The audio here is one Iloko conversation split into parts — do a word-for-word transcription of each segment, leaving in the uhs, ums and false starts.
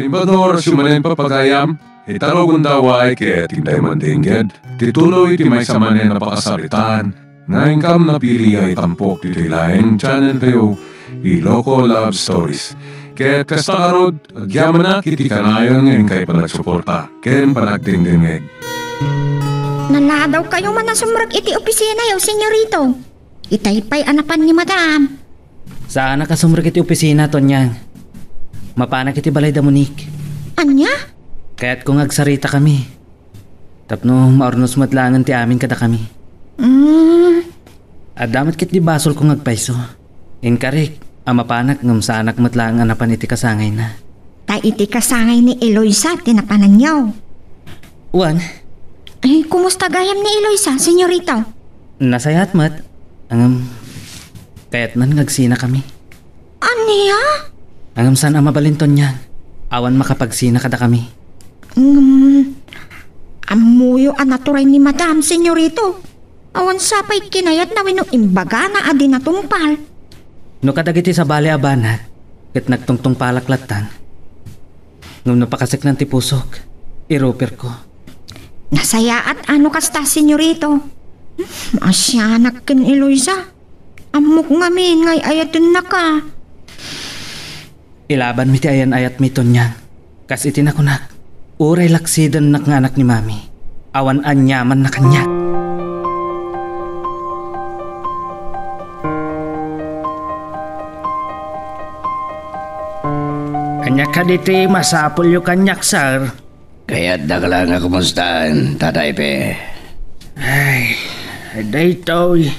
Imbag nga orasyo manen, papagayam, itarugonda way ket intay man ti ingged ti tuloy ti maysa manen a pakasaritaan nga inkam napili a itampok ditoy laeng channel tayo, Iloko Love Stories. Ket kasta ngarud, agyamanak iti kanayon nga inkay panagsuporta ken panagdengdengngeg. Naladaw kayo man a sumrek iti opisinayo, Senyorito. Itay pay a napan ni Madam. Saanak a sumrek iti opisina, Tonyang. Mapanak iti balay da Monique. Ania? Kayatko nga agsarita kami. Tapno maurnos met laengen ti amin kadakami. Mm. Adda met ketdi basolko nga agpayso. Inkarik a mapanak ngem saanak met laeng a napan iti kasangayna. Ta iti kasangay ni Eloisa ti napananyo. Wen. Ay, kumusta gayam ni Eloisa, Senyorito? Nasayaat met. Ngem, kayatnan nga agsinakami. Ania? Ngem saan a mabalin, Tonyang. Awan makapagsina kadakami. Ngem, ammoyo a naturay ni Madam, Senyorito. Awan sa pay kinayatna wenno imbagana a di natungpal. No kadagiti sabali a banag, ket nagtungtungpalak lattan. Ngem no pakaseknan ti pusok, iruperko. Nasayaat a no kasta, Senyorito. Maasianak ken Eloisa. Ammok ngamin nga ay-ayatennaka. Ilabanmi ti ayan-ayatmi, Tonyang. Kas iti nakunak, uray laksidennak nga anak ni Mami, awan aniamanna kaniak. Ania kadi ti masapulyo kaniak, sir? Kayatdak la nga kumustaan, Tata Epe. Ay, daytoy,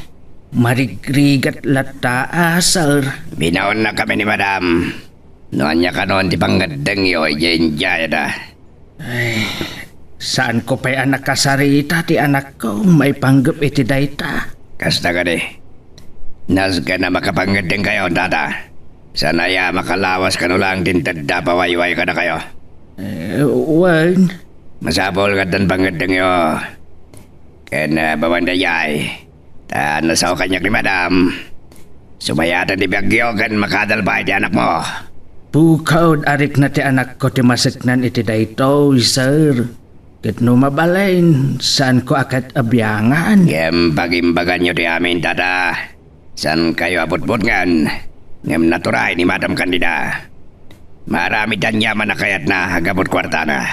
marigrigat latta a, sir. Binaonnakami ni Madam. No ania kanon ti pangngeddengyo idiay Indiada? Ay, saanko pay a nakasarita ti anakko maipanggep iti dayta. Kasta kadi. Nasken a makapangngeddengkayo, Tata. Saan aya a makalawas kano laeng ti intedda a pawayway kadakayo? Eh, wen. Masapul nga addan pangngeddengyo. Ken, ah, babaen daydiay, ta nasao kaniak ni Madam. Sumayaten ti biagyo ken makadal pay ti anakmo. Pukaw a rikna ti anakko ti maseknan iti daytoy, sir. Ket no mabalin, saanko a ket a biangan. Ngem pagimbaganyo ti amin, Tata. Saankayo a butbutngen, ngem naturay ni Madam Candida. Maaramid aniaman a kayatna gapu ti kuartana.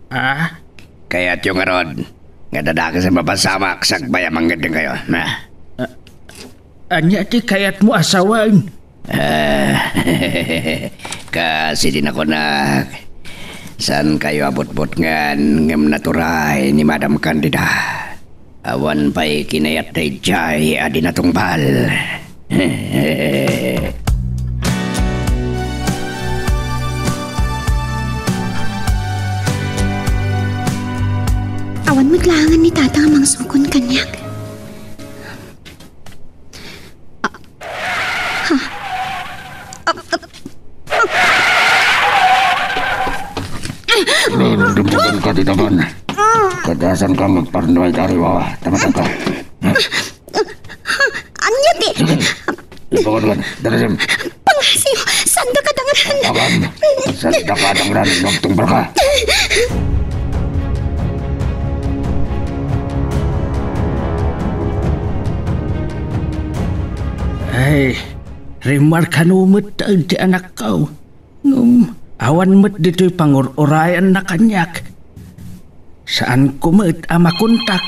Ah? Kayatyo ngarud nga dadakes a mapasamak sakbay a mangngeddengkayo. Ah. Ah, ania ti kayatmo a sawen? Ah, kas iti nakunak, saankayo a butbutngen ngem naturay ni Madam Candida. Awan pay kinayat daydiay a di natungpal. Awan met laengen ni Tata nga mangsukon kaniak. Ah, ha? Ah, ah, Lulubngan ka ti daman. Kadasan ka magparnuay ka riwa. Tama ka. Ania ti? Sige. Ibawan ka. Darasim. Pangasiw, sanda ka dangran. Awan. Sanda ka dangran. Nagtumbal ka. Ay, rimarkano met ti anakko. Ngem, awan met ditoy pangur-urayanna kaniak. Saanko met a makontak.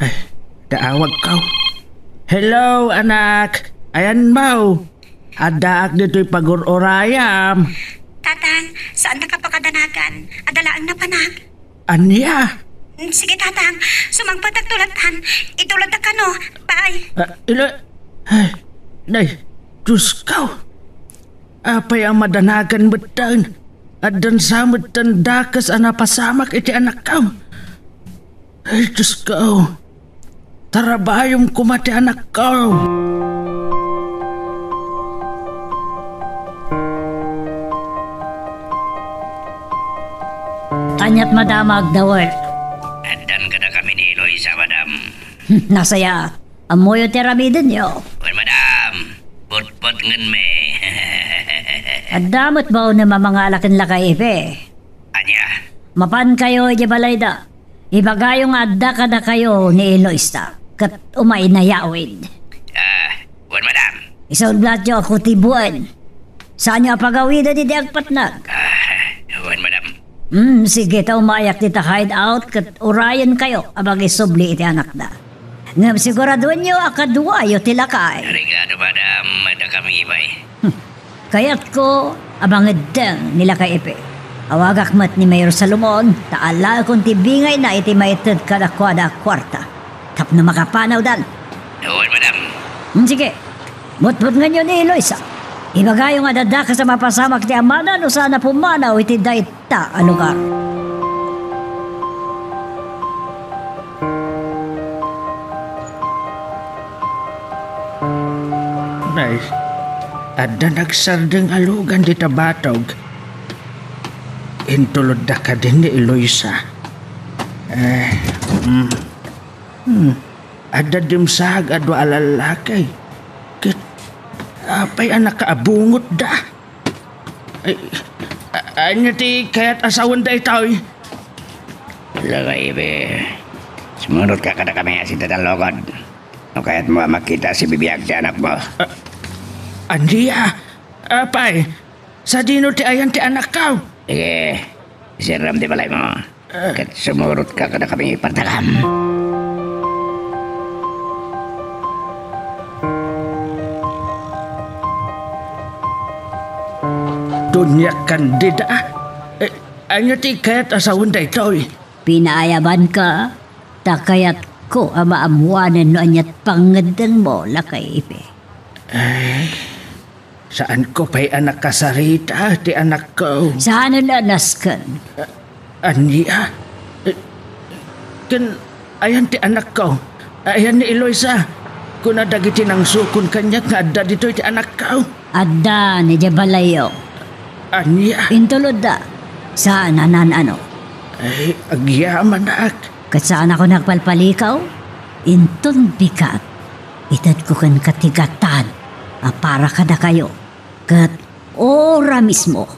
Ay, daawagko. Hello, anak. Ayanmo. Addaak ditoy pagur-urayam. Tatang, saannaka pakadanagan. Adda laeng napanak. Ania? Mm, sige, Tatang. Sumangpet agtulatan. Itulad kano. Bye. Ah, ila-, ay, nay, Diyos ko. Apay a madanagan metten? Addan sa metten dakes a napasamak iti anakko. Ay, Diyos ko. Tarabayom koma ti anakko. Aniat madama agdawet? Addan kadakami ni Eloisa, madam. Nasaya. Ammoyo ti aramidenyo. Wen, madam. Putputngenmi. Adda met baonem a mangala ken lakay Ipe. Ania? Mapankayo idiay balayda. Ibagayo nga adda kadakayo ni Eloisa, ket umayna yawid. Ah, wen, madam. Isublatyo a kutiboen. Saanyo a pagawiden idi agpatnag. Ah, wen, madam. Hmm, sige, ta umayak dita hideout ket urayenkayo a mangisubli iti anakda. Ngem siguradoenyo a kaduayo ti lakay. Rigado, madam, adda kami, bay. Hmm. Kayatko a mangeddeng ni lakay Ipe. Awagak met ni Mayor Salomon, ta alaekon ti bingayna iti maited kadakuada a kuarta. Tapno makapanawdan. Wen, madam. Hmm, sige. Mutmutngenyo ni Eloisa. Ibagayo nga adda dakes a mapasamak ti amana no saan a pumanaw iti dayta a lugar. Nay, adda nagsardeng a lugan dita batog. Intulodda kadi ni Eloisa. Eh, hmm. Hmm. Adda dimsaag a dua a lallaki. Ket apay a nakaabungotda? Ay, a-, ania ti kayat a sawen daytoy? Lakay Ipe, sumurotka kadakami a sita ti lugod. No kayatmo a makita a sibibiag ti anakmo. A-, ania? Apay, sadino ti ayan ti anakko? Sige, isirrem ti balaymo. Ket sumurotka kadakami, partagam. Doña Candida, eh, ania ti kayat a sawen daytoy? Pinaayabanka, ta kayatko a maammoanen no aniat pangngeddengmo, lakay Ipe. Ay. Saanko pay a nakasarita ti anakko. Saanen a nasken? A-, ania? Eh, ken ayan ti anakko? Ayan ni Eloisa? Kuna dagiti nangsukon kaniak nga adda ditoy ti anakko. Adda idiay balayyo. Ania? Intulodda. Saan a naan-ano. Ay, agyamanak. Ket saanakon agpalpalikaw? Inton bigat, itedko kenka ti gatad a para kadakayo, ket ora mismo,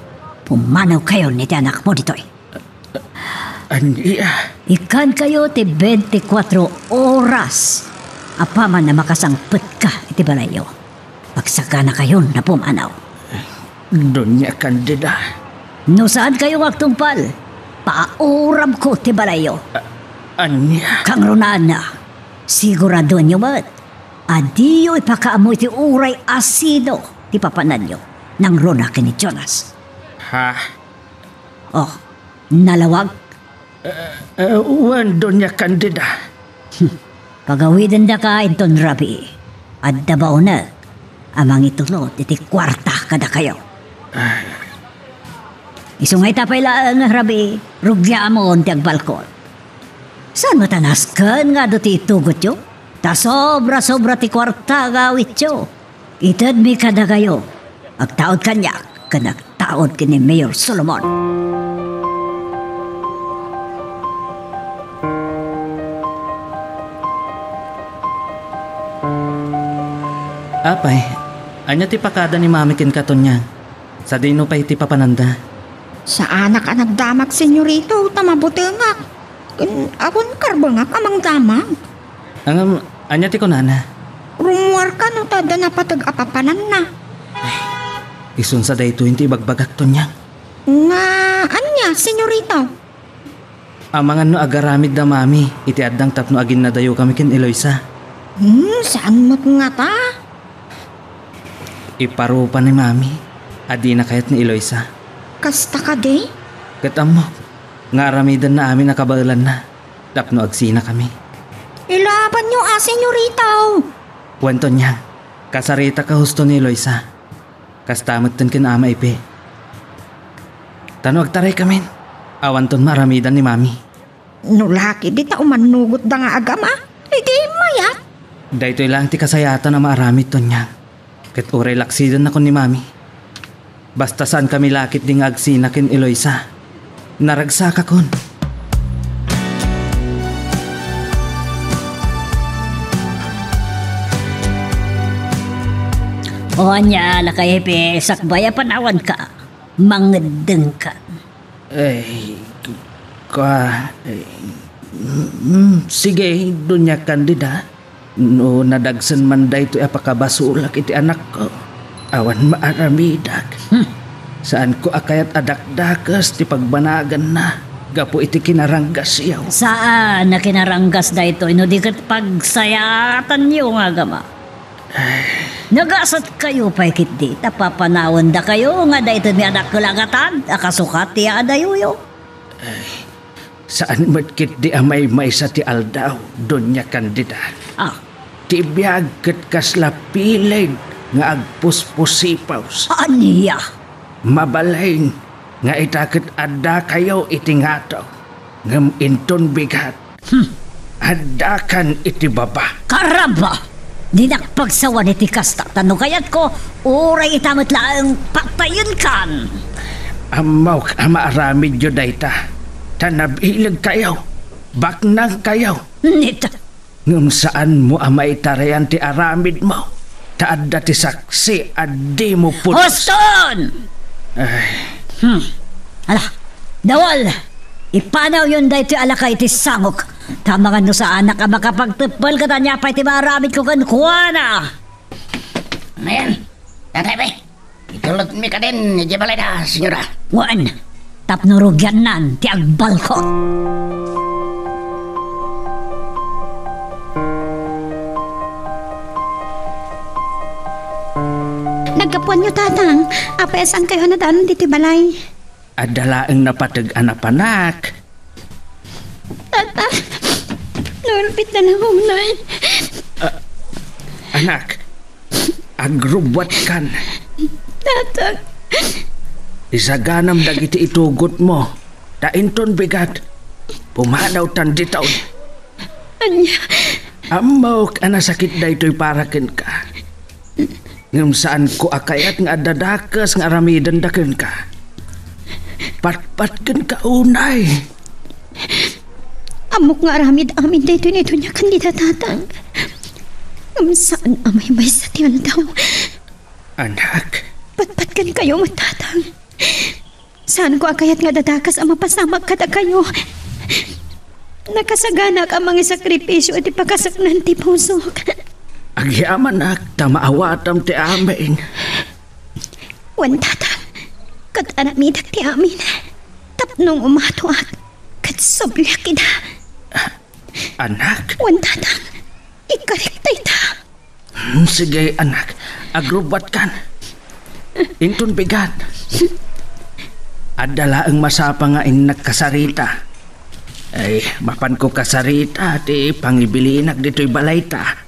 pumanawkayon iti anakmo ditoy. Ania? Ikkankayo ti bentikuatro oras apaman a makasangpetka iti balayyo. Agsaganakayon a pumanaw. Doña Candida. No saankayo nga agtungpal, paurabko ti balayyo. A-, ania? Kangrunaanna, siguradoenyo met a diyo ipakaammo iti uray a sino ti papananyo. Nangruna ken ni Jonas. Ha? Oh, nalawag? Eh, eh, wen, Doña Candida. Hmm. Pagawidendaka inton rabii. Adda baonek a mangitulod iti kuarta kadakayo. Ah. Isu nga ita pay laeng, rabii, rugiamon ti agbalkon. Saan met a nasken nga adu ti itugotyo? Ta sobra-sobra ti kuarta nga awityo. Itedmi kadakayo. Agtaud kaniak ken agtaud ken ni Mayor Solomon. Apay, ania ti pakada ni Mami kenka, Tonyang? Sadino pay ti papananda? Saanak a nagdamag, senyorito, ta mabutengak. Ken awan karbengak a mangdamag. Ngem, ania ti kunana? Rummuarka no ta adda napateg a papananna. Ay, isunsa daytoy ti ibagbagak, Tonyang. Nga ania, senyorito? Amangan no agaramid da Mami iti addang tapno aginnadayokami ken Eloisa. Hmm, saan met ngata? Iparupa ni Mami a dina kayat ni Eloisa. Kasta kadi? Ket ammok nga aramidenna amin a kabaelanna tapno agsinakami. Ilabanyo a, senyorito! Wen, Tonyang, kasaritaka husto ni Eloisa. Kasta metten ken Ama Ipe. Ta no agtaraykamin, awanton maaramidan ni Mami. No laki dita umannugotda nga agama, idi mayat. Daytoy laeng ti kasayatan a maaramid, Tonyang. Ket uray laksidennakon ni Mami. Basta saankami la ketdi nga agsina ken Eloisa. Naragsakakon. O ania, Lakay Hepe, sakbay a panawanka. Mangeddengkan. Ay, ka, ay, mm, sige, Doña Candida. No nadagsen man daytoy a pakabasolak iti anakko, awan maaramidak. Hmm. Saanko a kayat a dakdakes ti pagbanaganna gapu iti kinaranggasyo. Saan a kinaranggas daytoy no di ket pagsayaatanyo nga agama. Ay. Nagasatkayo pay ketdi ta papanawendakayo nga daytoy met a dakkel a gatad a kasukat ti yaadayoyo. Ay, saan met ketdi a maymaysa ti aldaw, Doña Candida. Ah. Ti biag ket kasla pileg nga agpuspusipaws. Ania? Mabalin nga ita ket addakayo iti ngato, ngem inton bigat, hmm, addakan iti baba. Karamba! Dinak pagsawan iti kasta, ta no kayatko, uray ita met laeng patayenkan. Ammok a maaramidyo dayta, ta nabilegkayo, baknangkayo. Nit. Ngem saanmo a maitarayan ti aramidmo, ta adda ti saksi a dimo put- Huston! Ay. Hmm. Ala, Dawal! Ipanawyon daytoy a laka iti sangok. Ta amangan no saanak a makapagteppel ket ania pay ti maaramidko kenkuana. Ayan, Tatay Bay, itulotmi kadin idiay balayda, senyora. Wen, tapno rugiannan ti agbalkot. Naggapuanyo, Tatang. Apay a saankayo a nadanon ditoy balay? Adda laeng napateg a napanak. Tata, naulpit na lang, unay. Ah, anak, agrubbuatkan. Tata. Isaganam dagiti itugotmo, ta inton bigat, pumanawtan diton. Ania? Ammok a nasakit daytoy para kenka. Ngem saanko a kayat nga adda dakes nga aramidenda kenka. Patpat kenka unay. Ammok nga aramid amin daytoy ni Doña Candida, Tatang. Ngem saan a maymaysa ti aldaw. Anak. Patpat kenkayo met, Tatang. Saanko a kayat nga adda dakes a mapasamak kadakayo. Nakasaganak a mangisakripisio iti pakasaknaan ti pusok. Agyamanak ta maawatam ti amin. Wen, Tatang, ket aramidak ti amin tapno umatoak ket subliak ida. Anak? Wen, Tatang, ikkarik dayta. Hmm, sige, anak. Agrubbuatkan. Inton bigat. Adda laeng masapa nga innak kasarita. Ay, mapanko kasarita ti pangibilinak ditoy balayta.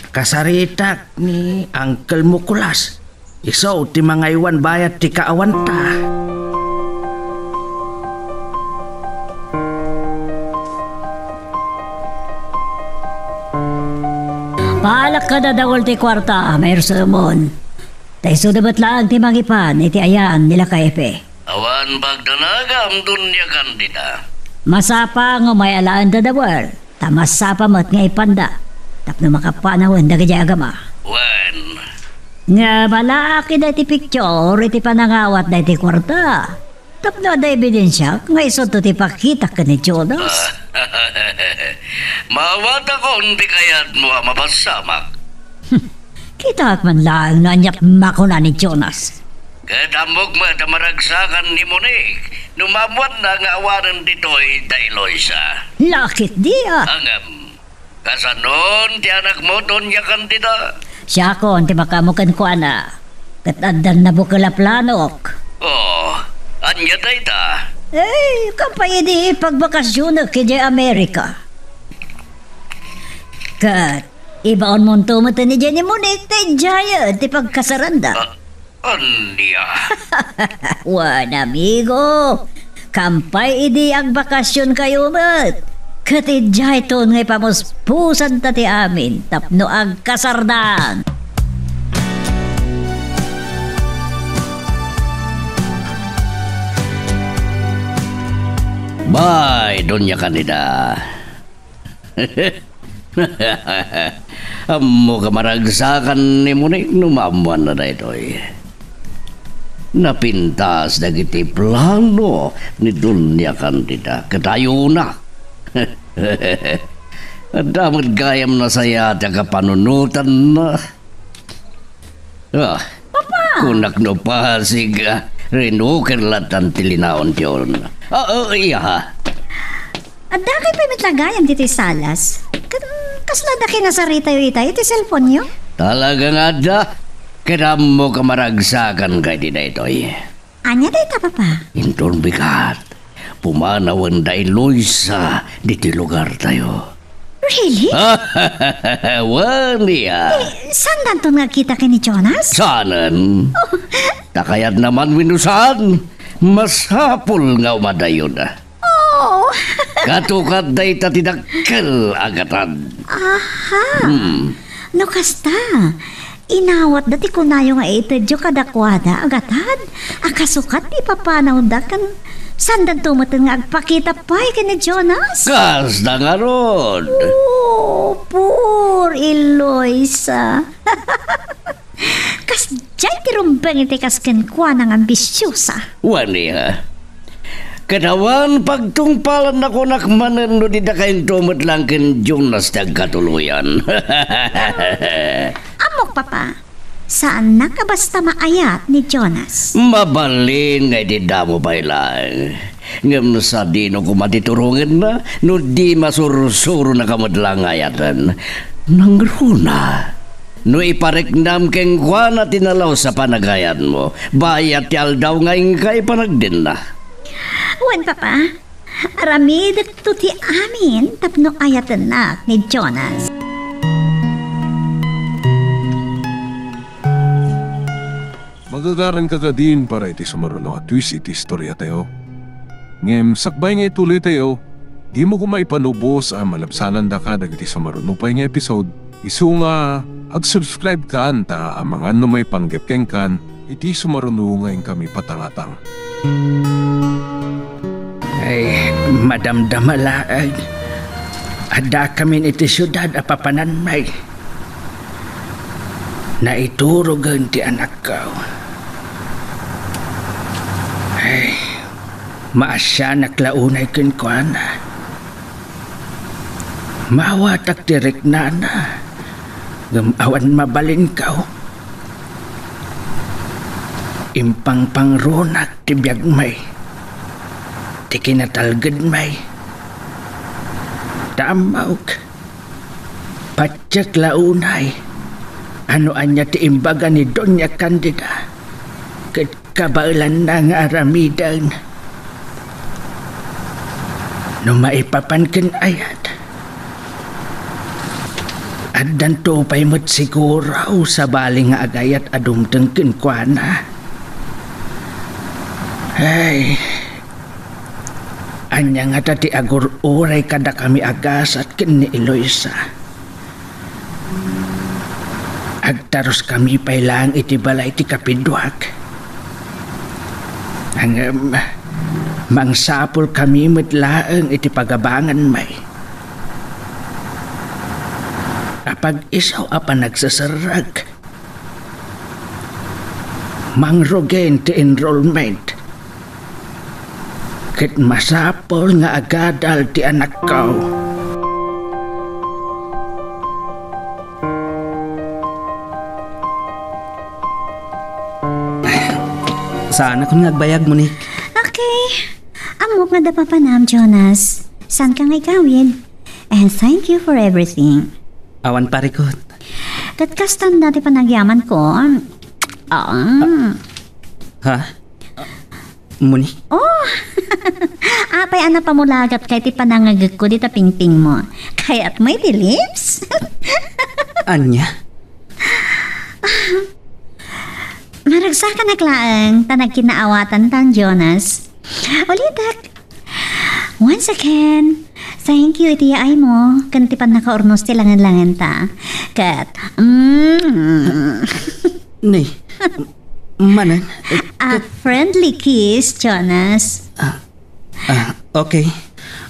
Kasaritak ni Uncle Mukulas. Isu ti mangaywan bayat ti kaawanta. Palak kada dawel ti kuarta, Mayrsemon. Ta isuda met laeng ti mangipan iti ayan ni Lakay Epe. Awan pagdanagam, Doña Candida. Masapa nga umay alaen dadawer, ta masapa met nga ipanda tapno makapanawen dagidiay agama. Wen. Nga malaak daytoy picture iti panangawat daytoy kuarta. Tapno adda ebidensiak nga isuto ti pakitak ken ni Jonas. Maawatakon ti kayatmo a mapasamak. Kitaak man laeng no aniat makuna ni Jonas. Ket ammok met a maragsakan ni Monique no maammoanna nga awanen ditoy da Eloisa. Lakit dia. Ngem, kasanon ti anakmo, Doña Candida? Siakon ti makaammo kenkuana. Ket addan nabukel a planok. Oh, ania dayta? Eh, kappay idi pagbakasionek idiay Amerika. Ket ibaonmonto met idiay ni Monique ta idiayen ti pagkasaranda. Ah, ania? Wen, amigo, kappay idi agbakasionkayo met. Ket idiayton nga ipamuspusanta ti amin tapno agkasardan. Bay, Doña Candida. Ammok a maragsakan ni Monique no maammoanna daytoy. Napintas dagiti plano ni Doña Candida ket ayona. Adda met gayam nasayaat a kapanunotanna. Ah, Papa! Kunak no pasig, ah, rinuker latan ti linaon ti ulna. Ah, ah, iya. Adda kay pay met la gayam ditoy salas. Ket, mm, kasla adda kinasaritayo ita iti cellphone-yo? Talaga nga adda. Ket ammok a maragsakan kay ti daytoy. Ania dayta, Papa? Inton bigat, pumanawen da Eloisa ditoy lugartayo. Really? Wen, iya. Eh, saandanton nga agkita ken ni Jonas? Saanen. Oh. Ta kayatna man wenno saan, masapul nga umadayona. Oh. Katukat dayta ti dakkel a gatad. Aha. Hmm. No kasta, inawatda ti kunayo nga itedyo kadakuada a gatad a kasukat ti ipapanawda ken saandanto metten nga agpakita pay ken ni Jonas? Kasta ngarud. Oh, poor Eloisa. Kasdiay ti rumbeng iti kas kenkuana nga ambisiosa. Wen, iya. Ket awan pagtungpalan a kunak manen no dida kayo met laeng ken Jonas ti agkatuloyan. Ammok, Papa. Saannak a basta maayat ni Jonas. Mabalin nga iti damo pay laeng. Ngem sadino koma ti turongenna no di masursurona ka met laeng nga ayaten. Nangruna. No ipariknam kenkuana ti nalaus a panagayatmo, bayat ti aldaw nga inka ipanagdenna. Wen, Papa, aramidekto ti amin tapno ayatennak ni Jonas. Magagaranka kadin para iti sumaruno a twist iti istoriatayo. Ngem sakbay nga ituloytayo, dimo koma ipanubos a malabsanandaka dagiti sumaruno pay nga episode, isu nga ag-subscribe kan ta amangan no maipanggep kenkan iti sumaruno nga inkami patangatang. Ay, madamdama laeng. Addakamin iti siudad a papananmi. Naiturogen ti anakko. Ay, maasianak la unay kenkuana. Maawatak ti riknana, ngem awan mabalinko. Impangpangrunak ti biagmi, ti kinatalgedmi. Ta ammok, patiek la unay a no ania ti imbaga ni Doña Candida ket kabaelanna nga aramiden. No maipapan ken ayat, addanto pay met siguro sabali nga agayat a dumteng kenkuana. Ay, ania ngata ti agur-uray kadakami a gasat ken ni Eloisa? Agtaruskami pay laeng iti balay ti kapiduak. Ngem, mangsapulkami met laeng iti pagabanganmi. Apag-isu a panagseserrek. Mangrugin ti enrollment. Ket masapul nga agadal ti anakko. Saanakon nga agbayag, Monique. Okay. Ammok nga adda papanam, Jonas. Saanka nga igawid. And thank you for everything. Awan parikut. Ket kasta met ti panagyamanko. Ah. Ha? Moni? Oh! Apay a napamulagat kay ti panangagekko dita pingpingmo. Kayatmo iti lips? Ania? Maragsakanak laeng ta nagkinaawatantan, Jonas. Ulitek. Once again, thank you iti yaaymo ken ti pannakaurnos ti langen-langenta. Ket, mm. Ni, manen, A ket friendly kiss, Jonas. Ah, ah, okay.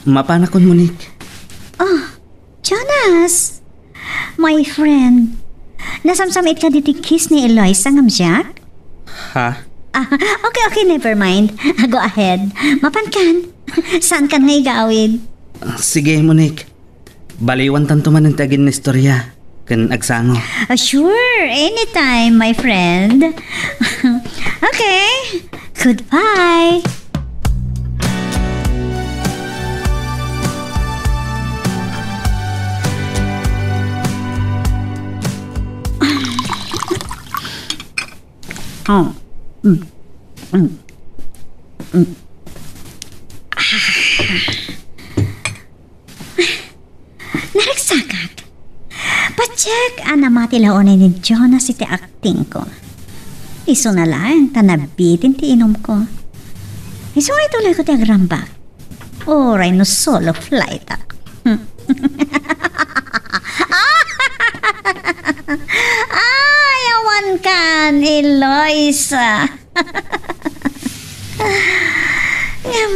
Mapanakon, Monique. Oh, Jonas! My friend, nasamsamitka diti kiss ni Eloisa, ngem siak? Ha? Ah, okay, okay, never mind. Ah, go ahead. Mapankan. Saankan nga igawid? Ah, sige, Monique. Baliwantanto manen ti aginnaistorya ken agsango. Ah, sure, anytime, my friend. Okay, goodbye. Oh. Mm. Mm. Mm. Naragsak. Patiek a namati la unay ni Jonas iti aktingko. Isuna laeng ta nabitin ti inumko. Isu nga ituloyko ti agrambak. Uray no solo flight ak. Ay, awan kan, Eloisa. Ngem,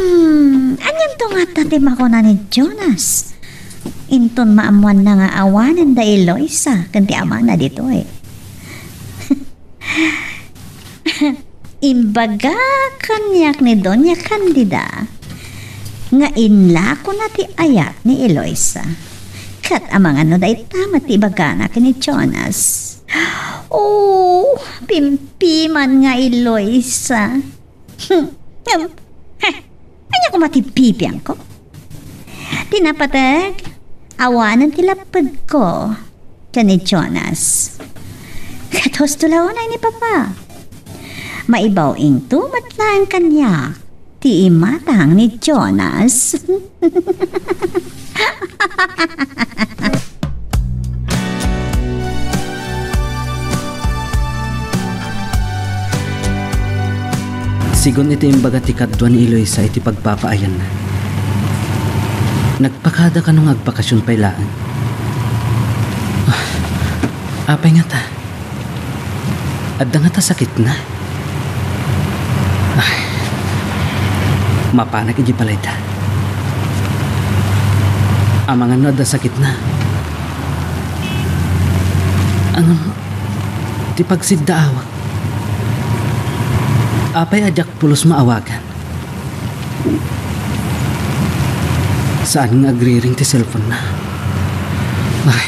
anianto ngata ti makuna ni Jonas? Inton maammoanna nga awanen da Eloisa ken ti amana ditoy. Imbaga kaniak ni Doña Candida nga inlakona ti ayat ni Eloisa. Ket amangan no dayta met ti ibagana ken ni Jonas. Oh, pimpiman nga Eloisa. Ngem, heh, ania koma ti bibiangko? Ti napateg, awanen ti lappedko ken ni Jonas. Ket husto la unay ni Papa. Maibaw-ingto met laeng kaniak ti imatang ni Jonas. Sigun iti imbaga ti kadua ni Eloisa iti pagpapaayanna. Nagpakada kano nga agbakasion pay laeng. Ah, apay ngata? Adda ngata sakitna? Ay, mapanak idiay balayda. Amangan no adda sakitna. Ngem, ti pagsiddaawak. Apay a diak pulos maawagan? Saan nga agriring ti cellphone-na. Ay.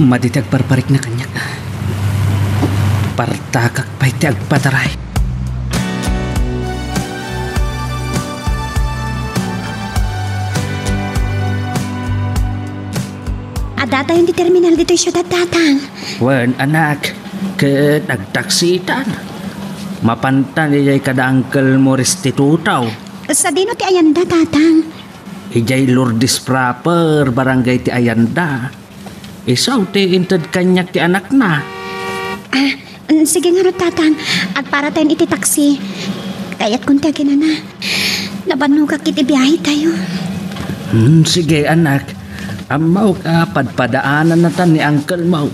Madi ti agparparikna kaniak. Partakak pay ti agpataray. Addatayon ti terminal ditoy siudad, Tatang. Wen, anak, ket agtaksitan. Mapantan idiay kada uncle mo restitutaw. Sadino ti ayanda, Tatang? Idiay Lourdes proper, barangay ti ayanda. Isu ti inted kaniak ti anakna. Ah, mm, sige ngarud, Tatang. Agparatayon iti taksi. Kayatkon ti aginana. Nabannogak iti biahetayo. Hmm, sige, anak. Ammok a padpadaanannata ni uncle mo.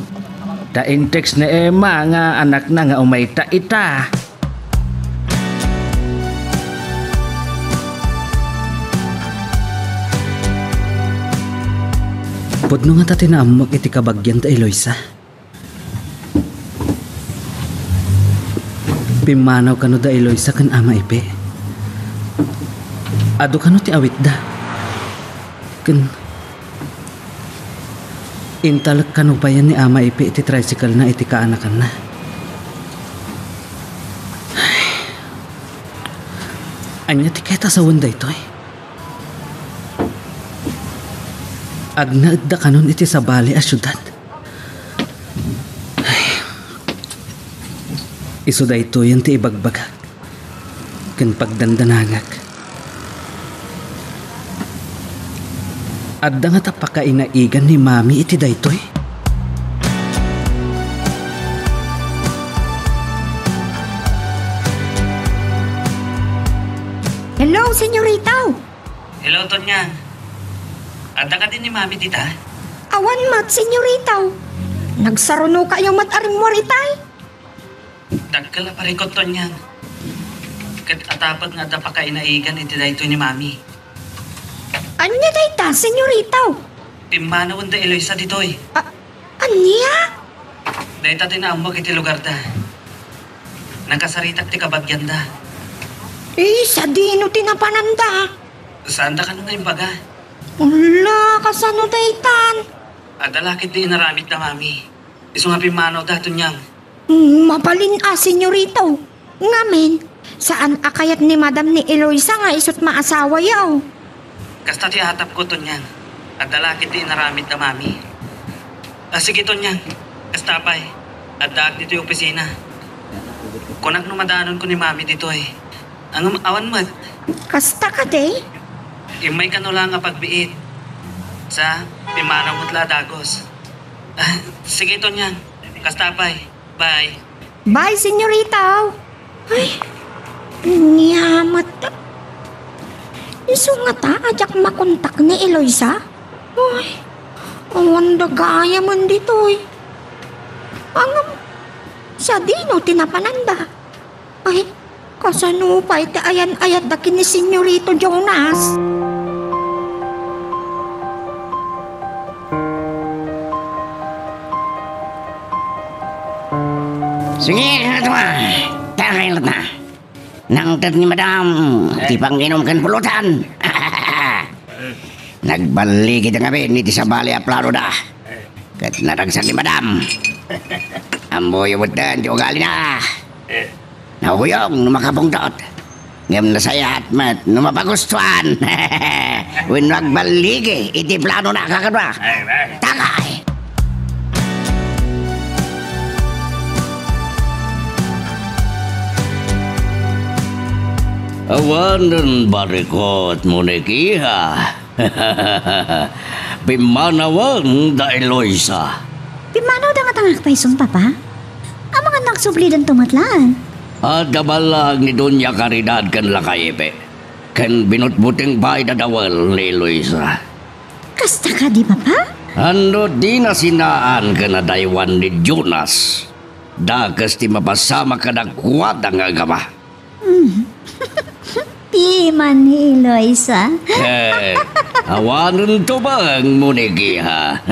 Ta in-text ni Emma nga anakna nga umayta ita. Pudno ngata ti naammok iti kabagian da Eloisa. Pimmanaw kano da Eloisa ken Ama Ipe. Adu kano ti awitda. Ken intalek kano payen ni Ama Ipe iti tricycle-na iti kaanakanna. Ania ti kayat a sawen daytoy? Agnaedda kanon iti sabali a siudad. Ay. Isu daytoyen ti ibagbagak ken pagdandanangak. Adda ngata pakainaigan ni Mami iti daytoy? Hello, senyorita! Hello, Tonyang. Adda kadi ni Mami dita? Awan met, senyorita. Nagsarunokayo met a rimmuar itay? Dakkel a parikut, Tonyang. Ket atapek nga adda pakainaigan iti daytoy ni Mami. Ania dayta, senyorita? Pimmanawen da Eloisa ditoy. A-, ania? Dayta ti naammok iti lugarda. Nakasaritak ti kabagianda. Eh, sadino ti napananda? Saanda kano nga imbaga. Ala, kasano daytan? Adda la ketdi inaramidda, Mami. Isu nga pimmanawda, Tonyang. Mm, mabalin a, senyorito. Ngamin, saan a kayat ni Madam ni Eloisa nga isut' maasawayo? Kasta ti atapko, Tonyang. Adda la ketdi inaramidda, Mami. Ah, sige, Tonyang. Kasta pay. Addaak ditoy opisina. Kunak no madanonko ni Mami ditoy. Ngem awan met. Kasta kadi? Immay kano la nga pagbiit. Sa, pimmanaw met la a dagus. Ah, sige, Tonyang. Kasta pay. Bye. Bye, senyorita. Ay, ania met. Isu ngata a diak makontak ni Eloisa? Ay, awan da gayamen ditoy. Ngem, sadino ti napananda? Ay, kasano pay ti ayan-ayatda ken ni Senyorito Jonas? Sige, katuan. Tara, latta. Nangted ni Madam ti panginom ken pulutan. Nagballigida ngamin iti sabali a planoda. Ket naragsak ni Madam. Ammoyo metten ti ugalina. Nahuyong no makapungtot. Ngem nasayaat met no mapagustuan. Wenno agballigi iti planona, kakadua. Ay, ay. Tagay! Awanen barikot, Monikiha. Pimmanawen da Eloisa. Pimmanawda ngata nga agpayson, Papa? Amangan no agsublidanto met laeng. Adda ballag ni Doña Caridad ken lakay Epe, ken binutbuteng pay da dawel ni Eloisa. Kasta kadi, Papa? Ania ti nasinaan ken adaywan ni Jonas, dakes ti mapasamak kadakuada nga agama. Mm. Piman ni Eloisa. Eh, awanen tubeng, Monikiha.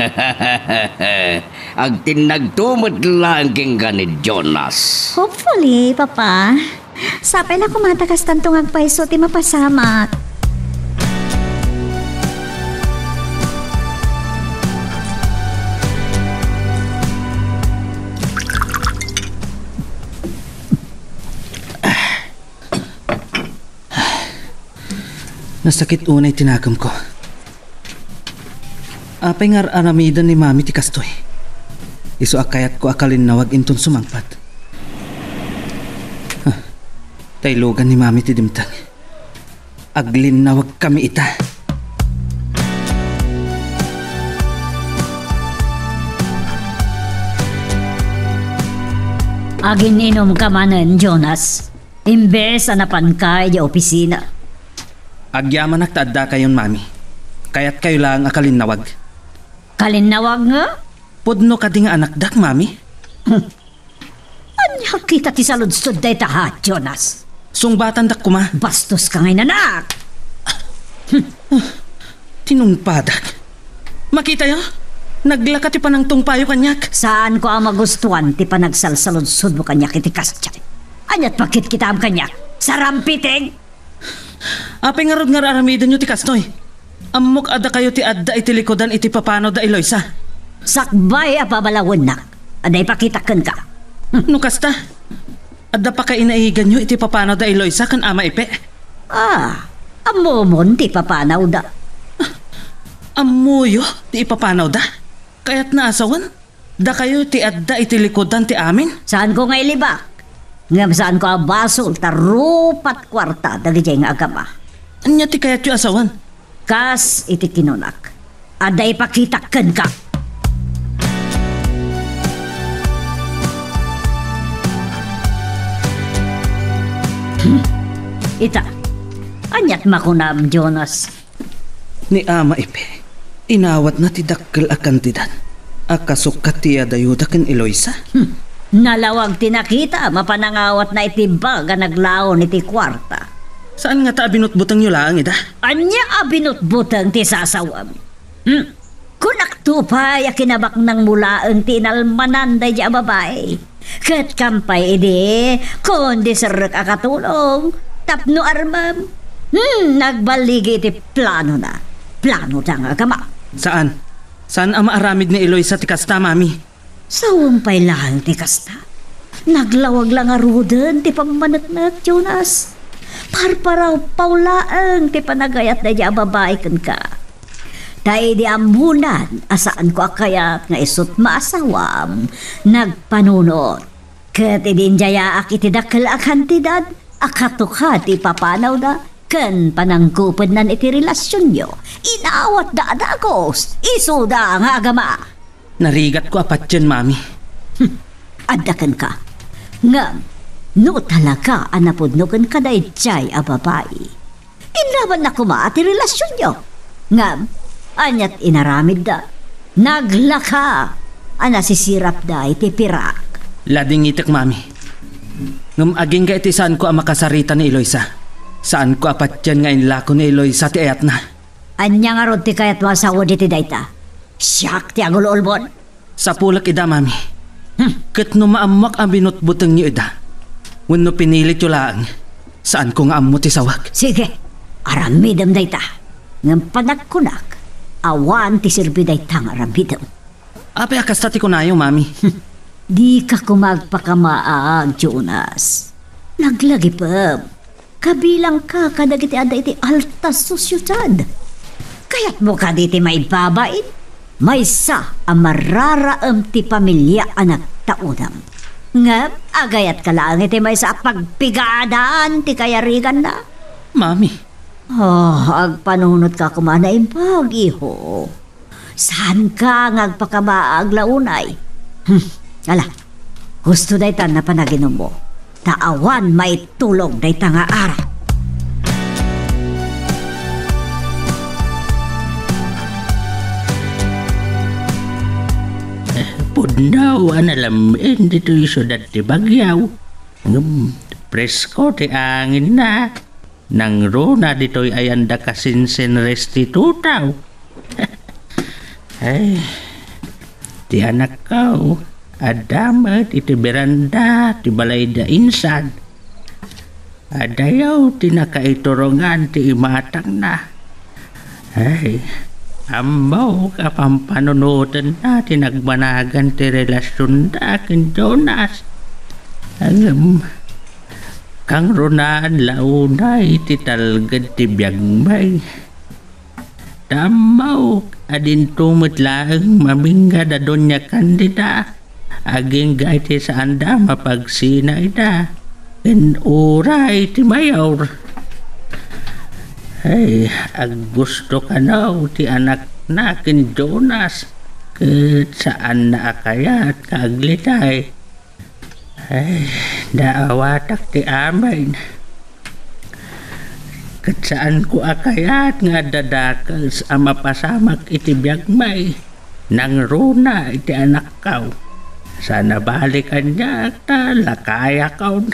Agtinnagto met laeng kenka ni Jonas. Hopefully, Papa. Sapay la koma ta kastanto nga agpayso ti mapasamak. Nasakit unay ti nakemko. Apay nga ar-aramiden ni Mami ti kastoy? Isu a kayatko a kalinnawag inton sumangpet. Ah, taylogan ni Mami ti dimteng. Aglinnawagkami ita. Agin-inumka manen, Jonas. Imbes a napanka idiay opisina. Agyamanak ta addakayon, Mami. Kayatkayo laeng a kalinnawag. Kalinnawag nga? Pudno kadi nga anakdak, Mami? Hmm. Ania kita ti saludsod dayta, ha, Jonas? Sungbatandak koma. Bastoska nga inanak! Tinungpadak. Makitayo? Naglaka ti panangtungpayo kaniak. Saanko a magustuan ti panagsalsaludsodmo kaniak iti kasdiay. Aniat pakitkitaem kaniak? Sarampiting! Apay ngarud nga ar-aramidenyo ti kastoy? Ammok a dakayo ti adda iti likudan iti papanaw da Eloisa. Sakbay a pabalawennak, adda ipakitak kenka. No kasta, adda pakainaiganyo iti papanaw da Eloisa ken Ama Epe? Ah, ammomon ti ipapanawda. Ammoyo ti ipapanawda? Kayatna a sawen, dakayo ti adda iti likudan ti amin? Saanko nga ilibak, ngem saanko a basol ta rupat kuarta dagidiay nga agama. Ania ti kayatyo a sawen? Kas iti kinunak, adda ipakitak kenka. Hmm. Ita, aniat makunam, Jonas? Ni Ama Epe, inawatna ti dakkel a kantidad a kasukat ti iyadayoda ken Eloisa. Hmm. Nalawag ti nakita, mapan nangawatna iti bag a naglaon iti kuarta. Saan ngata a binutbutengyo laeng ida? Ania a binutbuteng ti sasawem? Hmm. Kunakto pay a kinabaknangmo laeng ti inalmanan daydi a babai. Ket kampay idi, kundi serrek a katulong, tapno armem. Hmm, nagballigi iti planona. Planoda nga agama. Saan? Saan a maaramid ni Eloisa ti kasta, Mami? Sawem pay laeng ti kasta. Naglawag la ngaruden ti pammaneknek, Jonas. Parparawpaw laeng ti panagayat daydi a babai kenka. Ta idi ammonan a saanko a kayat nga isut' maasawam, nagpanunot. Ket idi indiayaak iti dakkel a kantidad a katukad ti ipapanawda ken panangkupednan iti relasionyo, inawatda a dagus, isuda nga agama. Narigatko a patien, Mami. Hmm. Adda kenka. Ngem, no talaga a napudno kenka daydiay a babai, inlabanna koma ti relasionyo. Ngem, aniat inaramidda? Naglaka a nasisirapda iti pirak. Ladingitek, Mami. Ngem agingga iti saanko a makasarita ni Eloisa. Saanko a patien nga inlako ni Eloisa ti ayatna. Ania ngarud ti kayatmo a sawen iti dayta? Siak ti agul-ulbod? Sapulek ida, Mami. Hmm. Ket no maammoak a binutbutengyo ida, wenno pinilityo laeng, saanko nga ammo ti sawek. Sige, aramidem dayta. Ngem panagkunak, awan ti serbi dayta nga aramidem. Apay a kasta ti kunayo, Mami? Dika koma agpakamaag, Jonas. Naglagipem. Kabilangka kadagiti adda iti alta sociedad. Kayatmo kadi ti maibabain? Maysa a mararaem ti pamilia a nagtaudam. Ngem agayatka laeng iti maysa a pagpigadan ti kayariganna. Mami. Oh, agpanunotka koma naimbag, iho. Saanka nga agpakamaag la unay? Hmm, ala, husto dayta a panaginummo. Ta awan maitulong dayta nga arak. Pudno a nalam-en ditoy siudad ti Baguio. Ngem presko ti anginna. Nangruna ditoy ayan da kasinsin restitutaw. Ay, ti anakko, adda met iti beranda ti balayda insan. Adayo ti nakaiturongan ti imatangna. Ay, ammok a pampanunotenna ti nagbanagan ti relasionda ken Jonas. Ngem, kangrunaan la unay ti talged ti biagmi. Ta ammok a dinto met laeng mamingga da Doña Candida, agingga iti saanda a mapagsina ida ken uray ti mayor. Ay, aggusto kano ti anakna ken Jonas, ket saanna a kayat nga aglitay. Ay, naawatak ti amin. Ket saanko a kayat nga adda dakes a mapasamak iti biagmi. Nangruna iti anakko. Saan a bali kaniak ta lakayakon.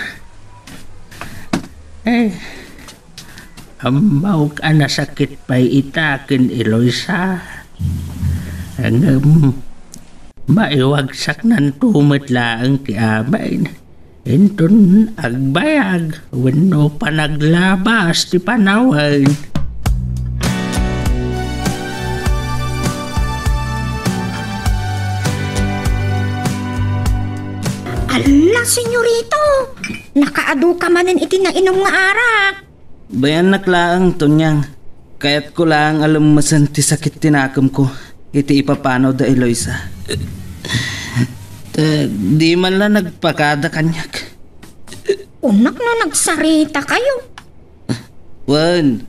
Ay, ammok a nasakit pay ita ken Eloisa. Ngem, maiwagsaknanto met laeng ti amin. Inton agbayag wenno panaglabas ti panawen. Alla, senyorito! Nakaaduka manen iti nainum nga arak. Bayannak laeng, Tonyang. Kayatko laeng a lemmesen ti sakit ti nakemko iti ipapanaw da Eloisa. Ta di man la nagpakada kaniak. Unak no nagsarita kayo. Wen,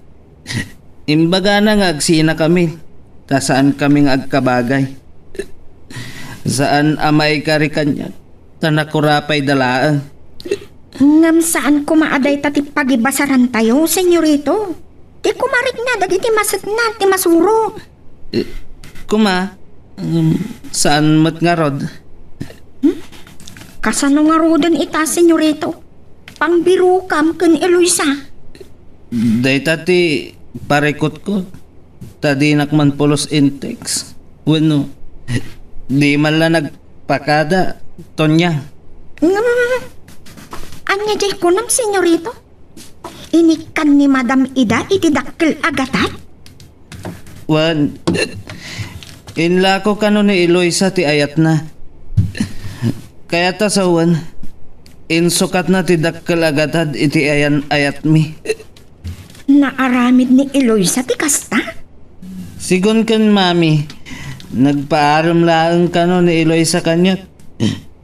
imbagana nga agsinakami, ta saan kami nga agkabagay. Saan a maikari kaniak, ta nakurapay da laeng. Ngem saan koma a dayta ti pagibasarantayo, senyorito. Ti kumarikna dagiti masetna ti masuro. Eh, kuma, um, saan met ngarud? Hmm? Kasano ngaruden ita, senyorito? Pangbirokam ken Eloisa. Dayta ti parikutko, ta dinak man pulos in text. Wenno, di man la nagpakada, Tonyang? Ngem, ania diay kunam, Senyorito? Inikkan ni Madam Ida iti dakkel a gatad? Wen, inlako kano ni Eloisa ti ayatna. Kayat a sawen, insukatna ti dakkel a gatad iti ayan-ayatmi. Naaramid ni Eloisa ti kasta? Sigun ken Mami, nagpaarem laeng kano ni Eloisa kaniak.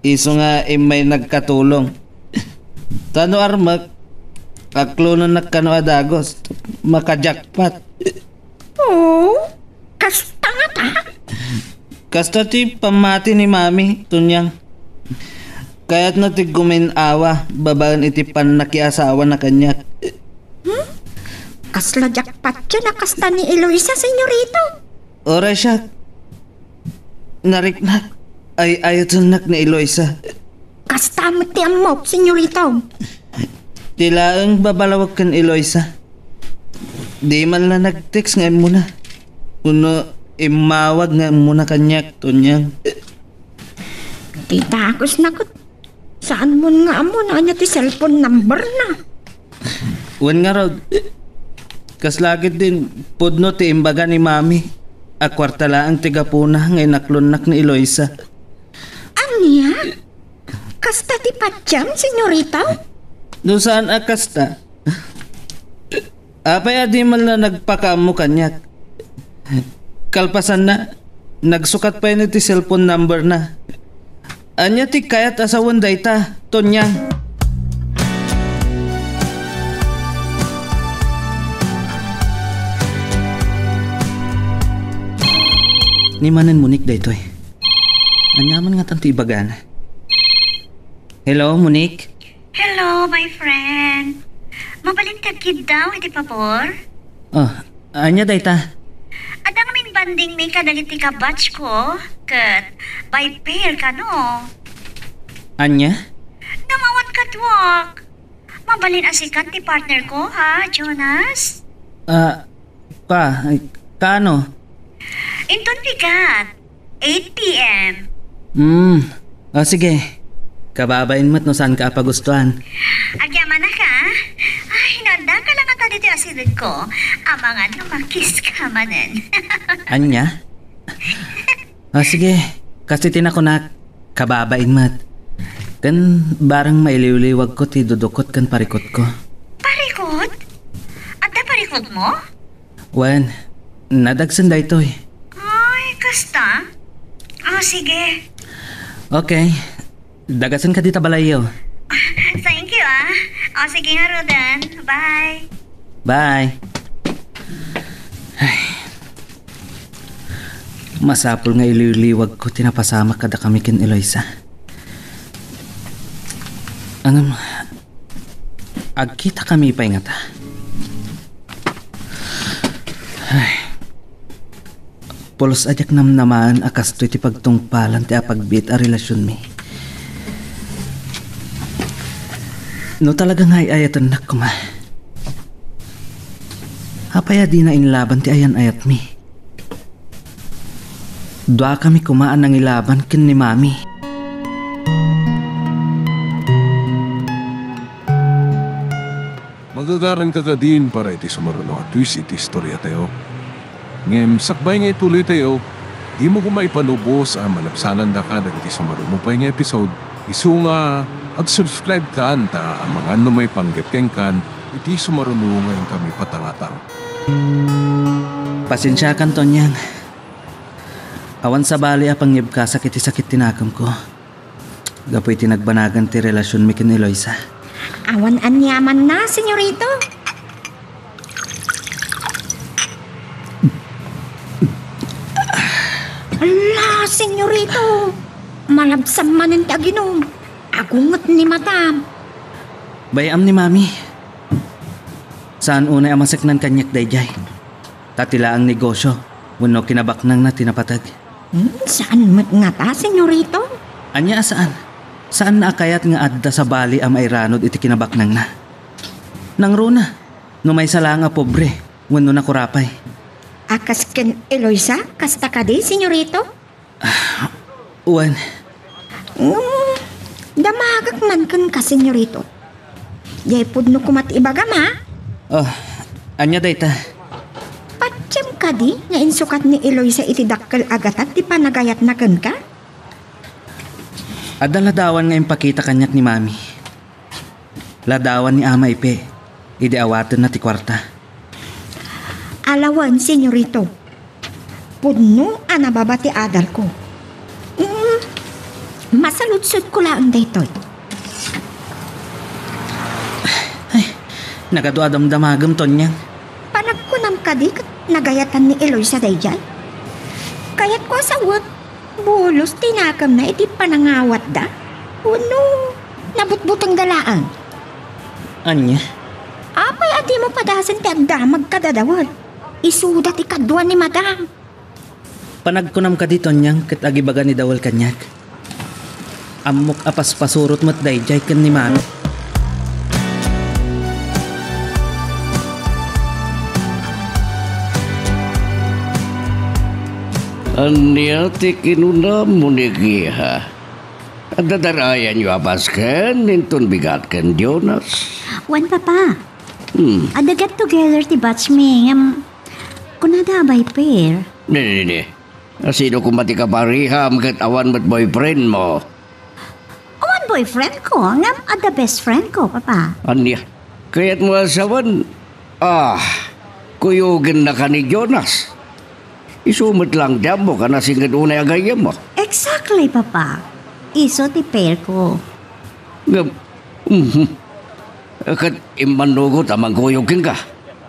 Isu nga immay nagkatulong. Ta no armek, aklonennak kano a dagus. Maka-jackpot. Oh, kasta ngata? Kasta ti pammati ni Mami, Tonyang. Kayatna ti gumin-awa babaen iti pannakiasawana kaniak. Hmm? Kasla jackpot diay a kasta ni Eloisa, Senyorito. Uray siak, nariknak, ay-ayatennak ni Eloisa. Kasta met ti ammok, Senyorito. Ti laeng babalawek ken Eloisa. Di man la nag-text nga immuna. Wenno immawag nga immuna kaniak, Tonyang. Ti dagus na ket, saan mon nga ammo no ania ti cellphone number na. Wen ngarud, kasla ketdin pudno ti imbaga ni Mami a kuarta laeng ti gapuna nga inaklonnak ni Eloisa. Ania? Kasta ti patiam, Senyorito? No saan a kasta, apay a di man la nagpakaammo kaniak? Kalpasanna, nagsukat pay ni ti cellphone number na. Ania ti kayat a sawen dayta, Tonyang? Ni manen Monique daytoy. Ania man ngatan ti ibagana? Hello, Monique? Hello, my friend. Mabalin ti agkiddaw iti pabor? Oh, ania dayta? Adda ngamin bonding mi kadagiti kabatch ko, ket by pair kano. Ania? Ngem awan kaduak. Mabalin a sikan ti partner ko, ha, Jonas? Ah, ka, ay, kaano? Inton bigat, eight p m. Hmm. O, sige. Kababain met no saan ka a pagustuan. Agyamanak, a. Ay, no addaka la ngata ditoy asideg ko, amangan no makiss ka manen. Ania? O, sige. Kas iti nakunak, kababain met. Ken bareng mailiwliwagko ti dudukot ken parikutko. Parikut? Adda parikutmo? Wen, nadagsen daytoy. Ay, kasta? Ah, sige. Okay. Dagasen ka dita balayyo. Thank you, ah. O, sige ngaruden. Bye. Bye. Ay. Masapul nga iliwliwagko ti napasamak kadakami ken Eloisa. Ngem, agkitakami pay ngata. Ay. Pulos a diak namnamaen a kastoy ti pagtungpalan ti apagbiit a relasionmi. No talaga nga ay-ayatennak koma, apay a dina inlaban ti ayan-ayatmi? Duakami koma a nangilaban ken ni Mami. Magagaranka kadin para iti sumaruno a twist iti istoriatayo. Ngem sakbay nga ituloytayo, dimo koma ipalubos a malabsanandaka dagiti sumaruno pay nga episode, isu nga ag-subscribe kan ta amangan no maipanggep kenkan iti sumaruno nga inkami patangatang. Pasensiakan, Tonyang. Awan sabali a pangyebkasak iti sakit ti nakemko gapu iti nagbanagan ti relasionmi ken Eloisa. Awan aniamanna, Senyorito. Ala, Senyorito! Malabsan manen ti aginum. Agunget ni matam. Bay-am ni Mami. Saan unay a maseknan kaniak daydiay. Ta ti laeng negosyo wenno kinabaknangna ti napateg. Hmm, saan met ngata, Senyorito? Ania a saan? Saanna a kayat nga adda sabali a mairanud iti kinabaknangna. Nangruna, no maysa laeng a pobre wenno nakurapay. A kas ken Eloisa, kasta kadi, senyorito? Wen. Mm, damagek man kenka, senyorito. Diay pudno koma ti ibagam, ha? Oh, ania dayta? Patiem kadi nga insukat ni Eloisa iti dakkel a gatad ti panagayatna kenka? Adda ladawan nga impakita kaniak ni Mami. Ladawan ni Ama Ipe idi awatenna ti kuarta. Alawen, senyorito. Pudno a nababa ti adalko. Mm, masaludsodko laeng daytoy. Ay, nagadu a damdamagem, Tonyang. Panagkunam kadi ket nagayatan ni Eloisa daydiay? Kayatko a sawen. Bulos ti nakemna iti panangawatda? Wenno nabutbutengda laeng? Ania? Apay a dimo padasen ti agdamag kadadawen? Isuda ti kadua ni Madam. Panagkunam kadi, Tonyang, ket agibaga ni Dawel kaniak? Ammok a paspasurot met daydiay ken ni Mami. Ania ti kinunam, Monique, iha? Adda darayanyo a basken inton bigat ken Jonas? Wen, Papa. Hmm. Adda get together ti batch mi, ngem kunada a bay pair. Ni, ni, ni. Asino koma ti kapariham ket awan met boyfriend mo? Awan boyfriend ko, ngem adda best friend ko, Papa. Ania? Kayatmo a sawen? Ah, kuyogennaka ni Jonas. Isu met lang ti ammok a nasinged unay a gayyemmo. Exactly, Papa. Isu ti pair ko. Ngem, mhm. Ket immannugot a mangkuyog kenka?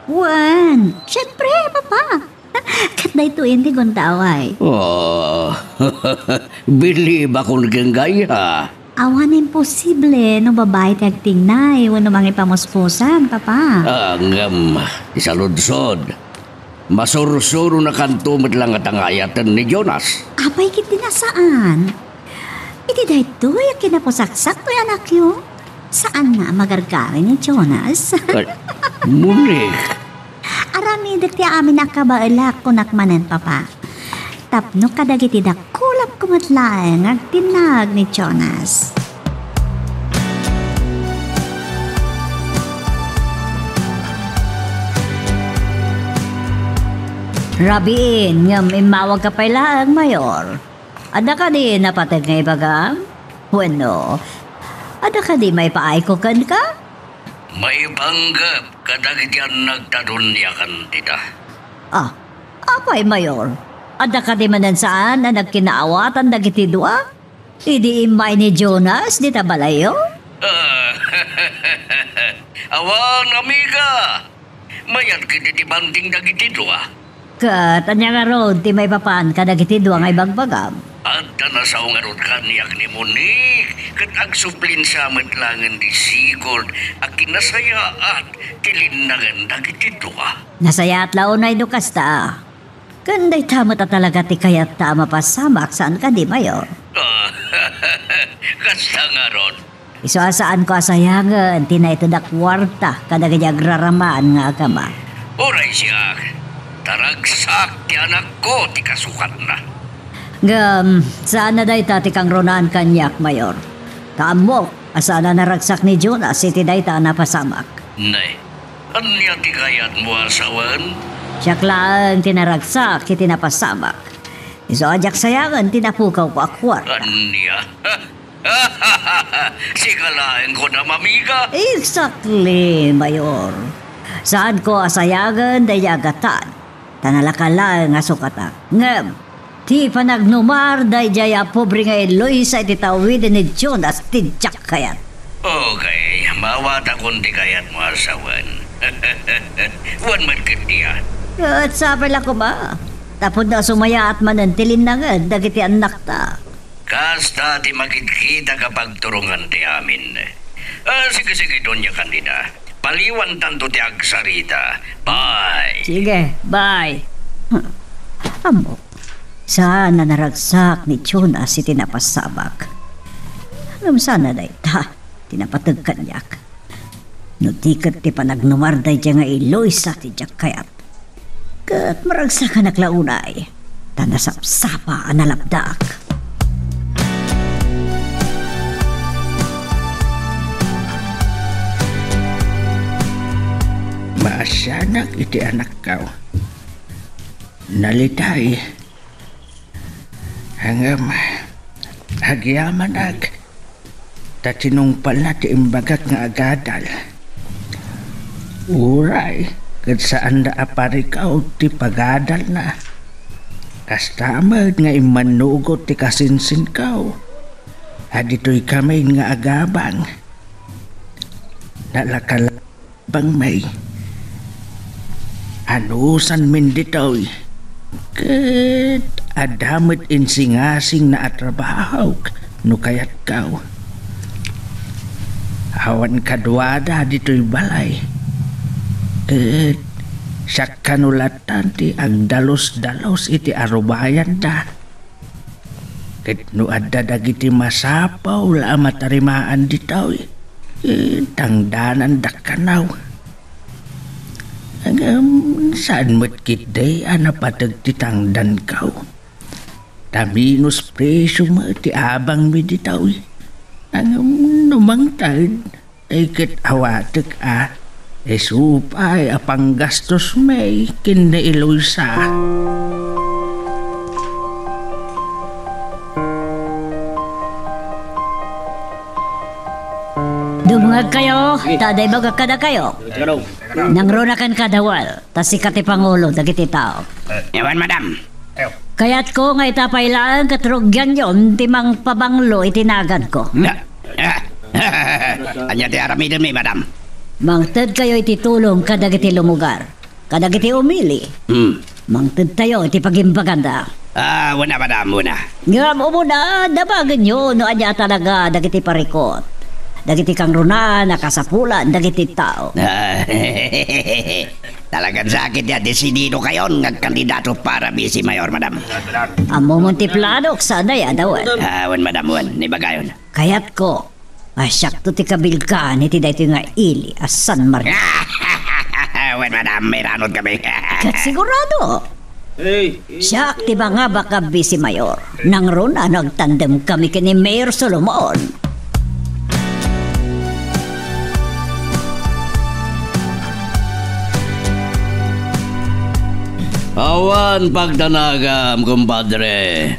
Wen, siempre, Papa. Ket daytoyen ti gundaway. Oh, bilibakon kenka, iha. Awan imposible no babai ti agtignay wenno mangipamuspusan, Papa. Ah, ngem, ti saludsod, masursuronakanto met lang a tangayaten ni Jonas. Apay ket di na saan? Iti daytoy a kinapusaksak toy anakyo, saanna a magargari ni Jonas. Ay, Monique. Aramidek ti amin a kabaelak, kunak manen, Papa. Tapno kadagiti dakulak ko met laeng nga agtinnag ni Jonas. Rabiin, ngem immawagka pay laeng, Mayor. Adda kadi napateg nga ibagam? Wenno, adda kadi maipaayko kenka? Maipanggep kadagiti annakta duniakan dita. Ah, apay, Mayor? Adda kadi manen saan a nagkinaawatan dagiti dua? Idi immay ni Jonas dita balayyo? Ah, awan, amiga. Mayat ket iti banding dagiti dua. Ket ania ngarud ti maipapan kadagiti dua nga ibagbagam? Adda nasao ngarud kaniak ni Monique, ket agsublinsa met laengen ti sigud a kinasayaat ti linnangen dagiti dua. Nasayaat la unay no kasta. Ken dayta met a talaga ti kayatta a mapasamak, saan kadi, Mayor? Kasta ngarud. Isu a saanko a sayangen ti naited a kuarta kadagiti agraraman nga agama. Uray siak, ta ragsak ti anakko ti kasukatna. Ngem, saan a dayta ti kangrunaan kaniak, Mayor. Ta ammok a saan a naragsak ni Jonas iti dayta a napasamak. Nay, ania ti kayatmo a sawen? Siak laeng ti naragsak iti napasamak. Isu a diak sayangen ti napukawko a kuarta. Ania? Sika laeng kunam, amiga? Exactly, Mayor. Saanko a sayangen daydiay a gatad, ta nalaka laeng a sukatak. Ngem, ti panagnumar daydiay a pobre nga Eloisa iti tawiden ni Jonas ti diak kayat. Okay, maawatakon ti kayatmo a sawen. Wen met ket diay. Ket sapay la koma, tapno sumayaat manen ti linnangen dagiti annakta. Kasta ti makitkitak a pagturongan ti amin. Ah, sige, sige, Doña Candida. Paliwantanto ti agsarita. Bye! Sige, bye. Ammok, saan a naragsak ni Jonas iti napasamak. Ngem saan a dayta ti napateg kaniak. No di ket ti panagnumar daydiay nga Eloisa ti diak kayat. Ket maragsakanak la unay, ta nasapsapa a nalapdak. Maasianak iti anakko. Nalitay. Ngem, agyamanak, ta tinungpalna ti imbagak nga agadal. Uray, ket saanda a parikaw ti pagadalna. Kasta met nga immannugot ti kasinsinko, a ditoy kami nga agabang. Nalakal- Bangmay. Anusanmin ditoy. Ket adda met insingasingna a trabahok no kayatko. Awan kaduada ditoy balay. Ket siak kano latan ti agdalus-dalus iti arubayanda. Ket no adda dagiti masapul a matarimaan ditoy, eh, tangdanandak kano. Ngem saan met ketdi a napateg ti tangdanko. Ta minus presyo met ti abangmi ditoy. Ngem no mangted, Ay ket awatek a, isu pay a panggastosmi ken ni Eloisa. Dumngegkayo, ta adda ibagak kadakayo. Nangruna kenka, Dawal, ta sika ti pangulo dagiti tao. Awan, madam. Kayatko nga ita pay laeng ket rugianyon ti mangpabanglo iti naganko. Ania ti aramidenmi, madam? Mangtedkayo iti tulong kadagiti lumugar, kadagiti umili. Hmm. Mangtedtayo iti pagimbaganda. Ah, wen a, madam, wen a. Ngem umuna, dabagenyo no ania talaga dagiti parikut, dagiti kangrunaan a kasapulan dagiti tao. Talagan sakit ya desididokayon nga agkandidato para vice mayor, madam. Ammomon ti planok, saan a, Dawal? Ah, wen, madam, wen. Ibagayon. Kayatko a siakto ti kabilkan iti daytoy nga ili a San Martin. Wen, madam, mairanod kami. Ket sigurado. Siak ti mangabak a vice mayor. Nangruna no agtandem kami ken ni Mayor Solomon. Awan pagdanagam, kumpadre.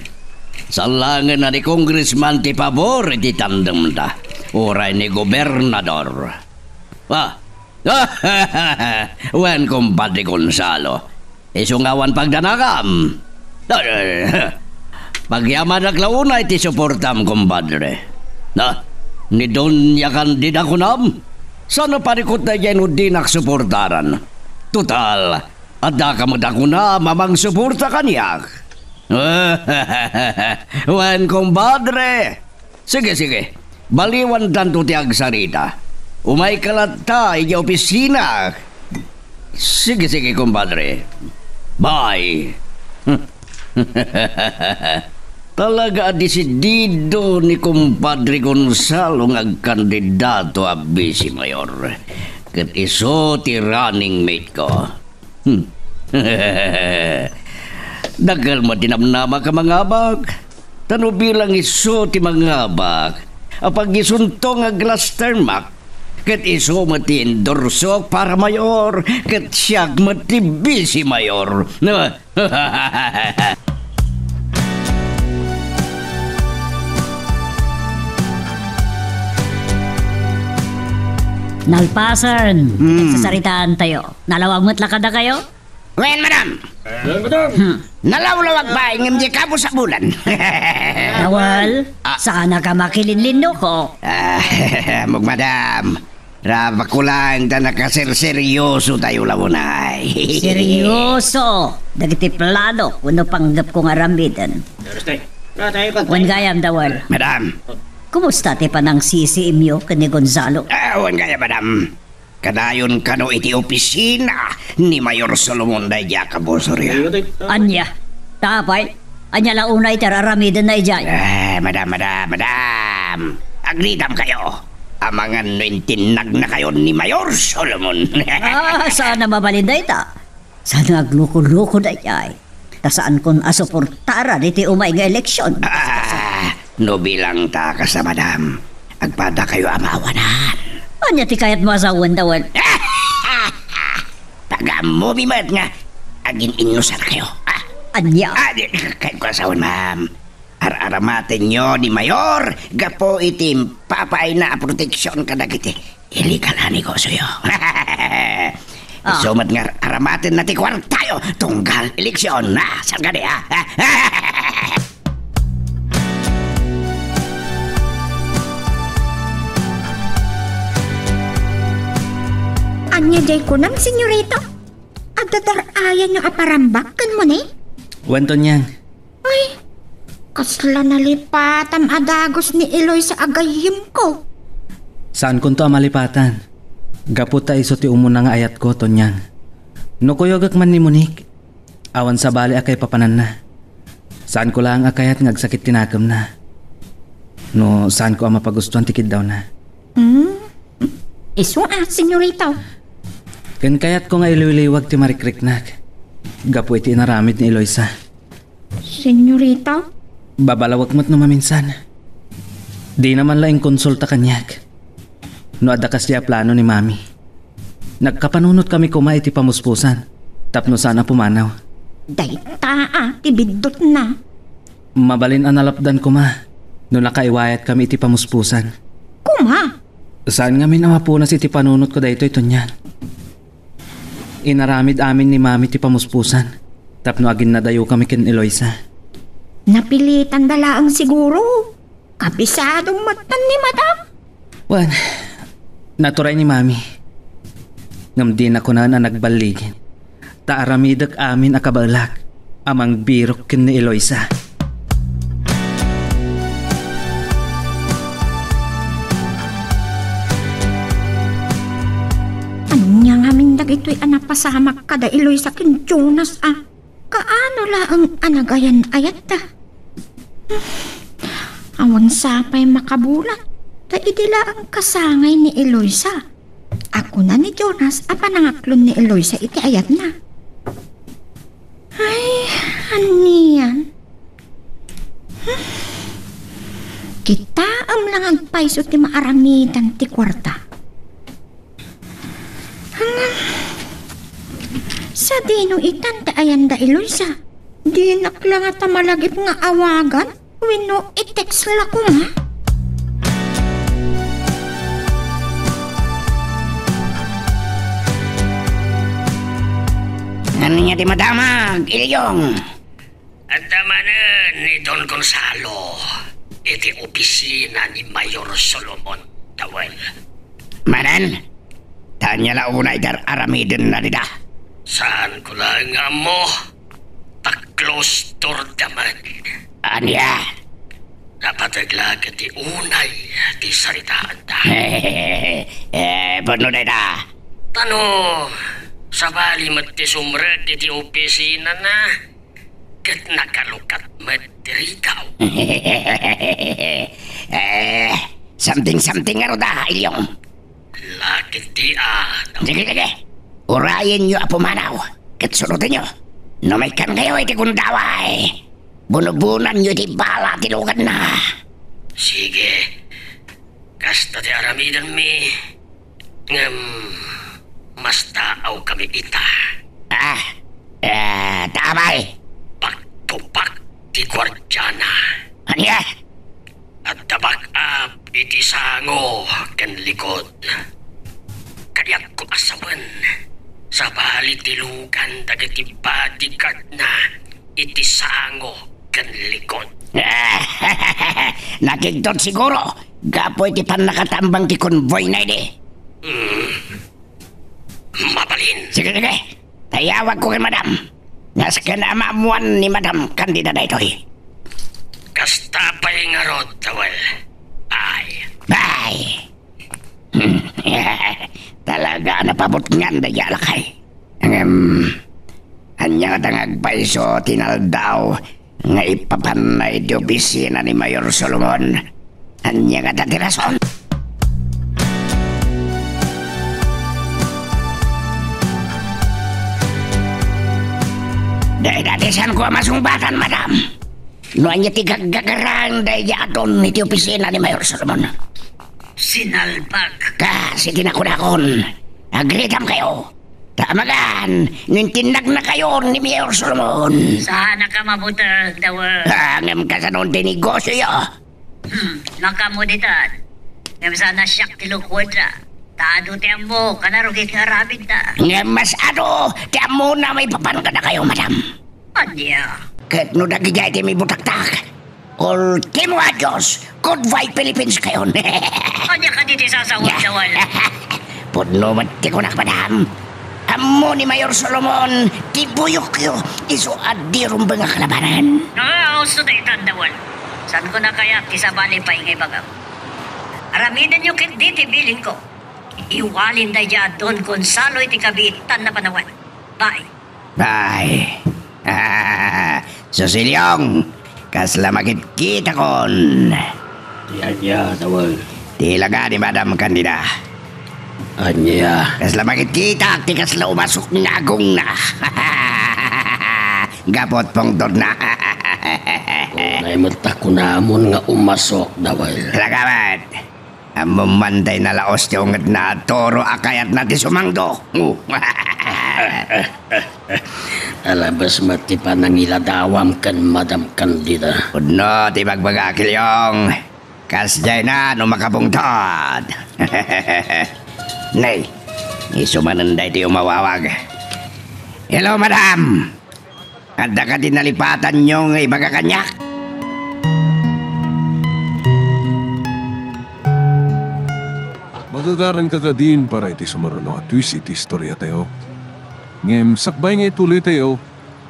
Saan laengen a ni Congressman ti pabor iti tandemda, uray ni Gobernador. Ah, wen, kumpadre Gonzalo, isu nga awan pagdanagam. Pagyamanak la unay ti suportam, kumpadre. Na, ni Doña Candida kunam, saan a parikut daydiay no dinak suportaran? Total, addaka met a kunam a mangsuporta kaniak. Wen, kumpadre. Sige, sige. Baliwandanto ti agsarita. Umayka latta idiay opisina. Sige, sige, kumpadre. Bye. Talaga a desidido ni kumpadre Gonzalo nga agkandidato a vice mayor. Ket isu ti running mate ko. Hmm. Dakkel met ti namnamak a mangabak. Ta no bilang isu ti mangabak, a pag-isunto nga glass termak, ket isu met ti endorsok para mayor, ket siak met ti vice mayor. Nalpasen, hmm, nagsasaritaantayo. Nalawag met la kadakayo? Wen, madam. Wen, madam. Hmm. Nalawlawag pay ngem diay kabusabulan. Dawal, ah, saanka makilinlinno ko. Ah, ammok, madam. Rabak ko lang ta nakaserseryoso tayo la unay. Seryoso dagiti plano wenno panggepko nga aramiden. Wen gayam, Dawal. Madam. Kumusta ti panangsisiimyo ken ni Gonzalo? Ah, wen gayam, madam. Kadayon kano iti opisina ni Mayor Solomon daydiay a kabusoryo. Ania? Ta apay, ania la unay ti ar-aramidenna idiay? Eh, madam, madam, madam. Agritamkayo. Amangan no intinnagnakayon ni Mayor Solomon. Ah, saan a mabalin dayta? Saan nga agluko-luko daydiay? Ta saankon a suportara diti umay nga eleksyon. Ah, no bilang ta kasta, madam, agpadakayo a maawanan. Ania ti kayatmo a sawen, Dawel? Pag-ammomi met nga agin-inusarkayo. Ah. Ania? Ah, di, kayatko a sawen, ma'am. Ar-aramatenyo ni Mayor gapu iti impapaayna a proteksion kadagiti illegal a negosyo. Ah. Isu met nga ar-aramatenna ti kuartayo tunggal eleksyon. Ah, saan kadi, ah? Ania diay kunam, senyorita? Adda dar-ayanyo a parambak ken Monique? Wen, Tonyang. Ay, kasla nalipatam a dagus ni Eloisa a gayyemko. Saankonto a malipatan. Gapu ta isu ti umuna nga ayatko, Tonyang. No kuyogek man ni Monique, awan sabali a kaipapananna. Saanko laeng a kayat nga agsakit ti nakemna. No saanko a mapagustuan ti kiddawna. Hmm? Isu a, senyorita. Ken kayatko nga iliwliwag ti marikriknak gapu iti inaramid ni Eloisa. Senyorita? Babalawek met no maminsan. Dina man la inkonsulta kaniak no adda kasdiay a plano ni Mami. Nagkapanunotkami koma iti pamuspusan tapno saan a pumanaw. Dayta a ti biddutna. Mabalin a nalapdan koma no nakaiwayatkami iti pamuspusan. Koma? Saan ngamin a mapunas iti panunotko daytoy, Tonyang. Inaramid amin ni Mami ti pamuspusan tapno aginnadayokami ken Eloisa. Napilitanda laeng siguro. Kabisado met ni Madam. Wen, naturay ni Mami. Ngem dina kunaen a nagballigin. Ta aramidek amin a kabaelak a mangbirok ken ni Eloisa. Ania ngamin dagitoy a napasamak kada Eloisa ken Jonas a? Kaano laeng a nagayan-ayatta? Awan sapay makabulat, ta idi laeng kasangay ni Eloisa. A kuna ni Jonas a panangaklon ni Eloisa iti ayatna. Ay, anian? Kitaem lang agpayso ti maaramidan ti kuarta. Sadino itan ti ayanda, Eloisa? Dinak la ngata malagip nga awagan wenno i-text la koma. Ania ti madamag, Ilyong? Adda manen ni Don Gonzalo iti opisina ni Mayor Solomon Tawel. Manen? Ta ania la unay ti ar-aramidenna dida? Saanko laeng nga ammo. Ta closed door da man. Ania? Napateg la ket ti unay ti saritaanda. Eh, pudno dayta. Ta no sabali met ti sumrek iti opisinana, ket nakalukat met ti rigaw. Eh, something-something ngarud a, Ilyong. Lakit di a. Sige, sige. Urayenyo a pumanaw, ket surotenyo. No maikkankayo iti gundaway, bunubonanyo iti bala ti luganna. Sige. Kasta ti aramidenmi, ngem mastaawkami ita. Ah, eh, ta apay? Back to back ti guardiana. Ania? Adda back up iti sango ken likod. Kadiakko a sawen, sabali ti lugan dagiti bodyguardna iti sango ken likod. Nakigtot siguro gapu iti pannakatambang ti convoy na idi. Hmm. Mabalin. Sige, sige. Tayawagko ken Madam. Nasken a maammoan ni Madam Candida daytoy. Kasta pay ngarud, Tawel. Ay. Ay. Talaga a napabutngan daydiay a lakay. Ngem, ania ngata nga agpayso ti inaldaw nga ipapanna iti opisina ni Mayor Solomon? Ania ngata ti rason? Dayta ti saanko a masungbatan, madam. No ania ti gaggagarang daydi a don iti opisina ni Mayor Solomon. Sinalbag. Kas iti nakunakon, agritamkayo. Ta magan, no intinnagnakayo ni Mayor Solomon. Saanaka mabuteng, Dawel. Ah, ngem kasano ti negosio? Hmm, makaammo ditan. Ngem saan a siak ti lukuenna. Ta adu ti ammo, kanarugi ti aramidna. Ngem mas adu ti ammona maipapan kadakayo, madam. Ania? Ket no dagiti ay ti mibutaktak, ultimo adios, goodbye Philippines kayon. Ania kadi ti sasawen, Dawel? Pudno met ti kunak, madam. Ammo ni Mayor Solomon ti buyokyo, isu a di rumbeng a kalabanan. Ah, usto daytan, Dawel. Saanko a kayat ti sabali pay nga ibagam. Aramidenyo ketdi ti bilinko. Iwalin daydi a Don Gonzalo iti kabiitan a panawen. Bye. Bye. Sus, Ilyong, kasla makitkitakon. Ti ania, Dawel? Ti ilaga ni Madam Candida. Ania? Kasla makitkitak ti kasla umasok nga agongna. Gapu iti pungtodna. Unay met ta kunamon nga umasok, Dawel. Talaga met. Ammom man tay nalaos ti ungetna a toro a kayatna ti sumangdo. Alabas met ti panangiladawam ken Madam Candida. Pudno ti bagbagak, Ilyong. Kasdiayna no makapungtot. Nay, isu manen daytoy umawawag. Hello, madam! Adda kadi nalipatanyo nga ibaga kaniak? Magagaranka kadin para iti sumaruno a twist iti istoriatayo. Ngem sakbay nga ituloytayo,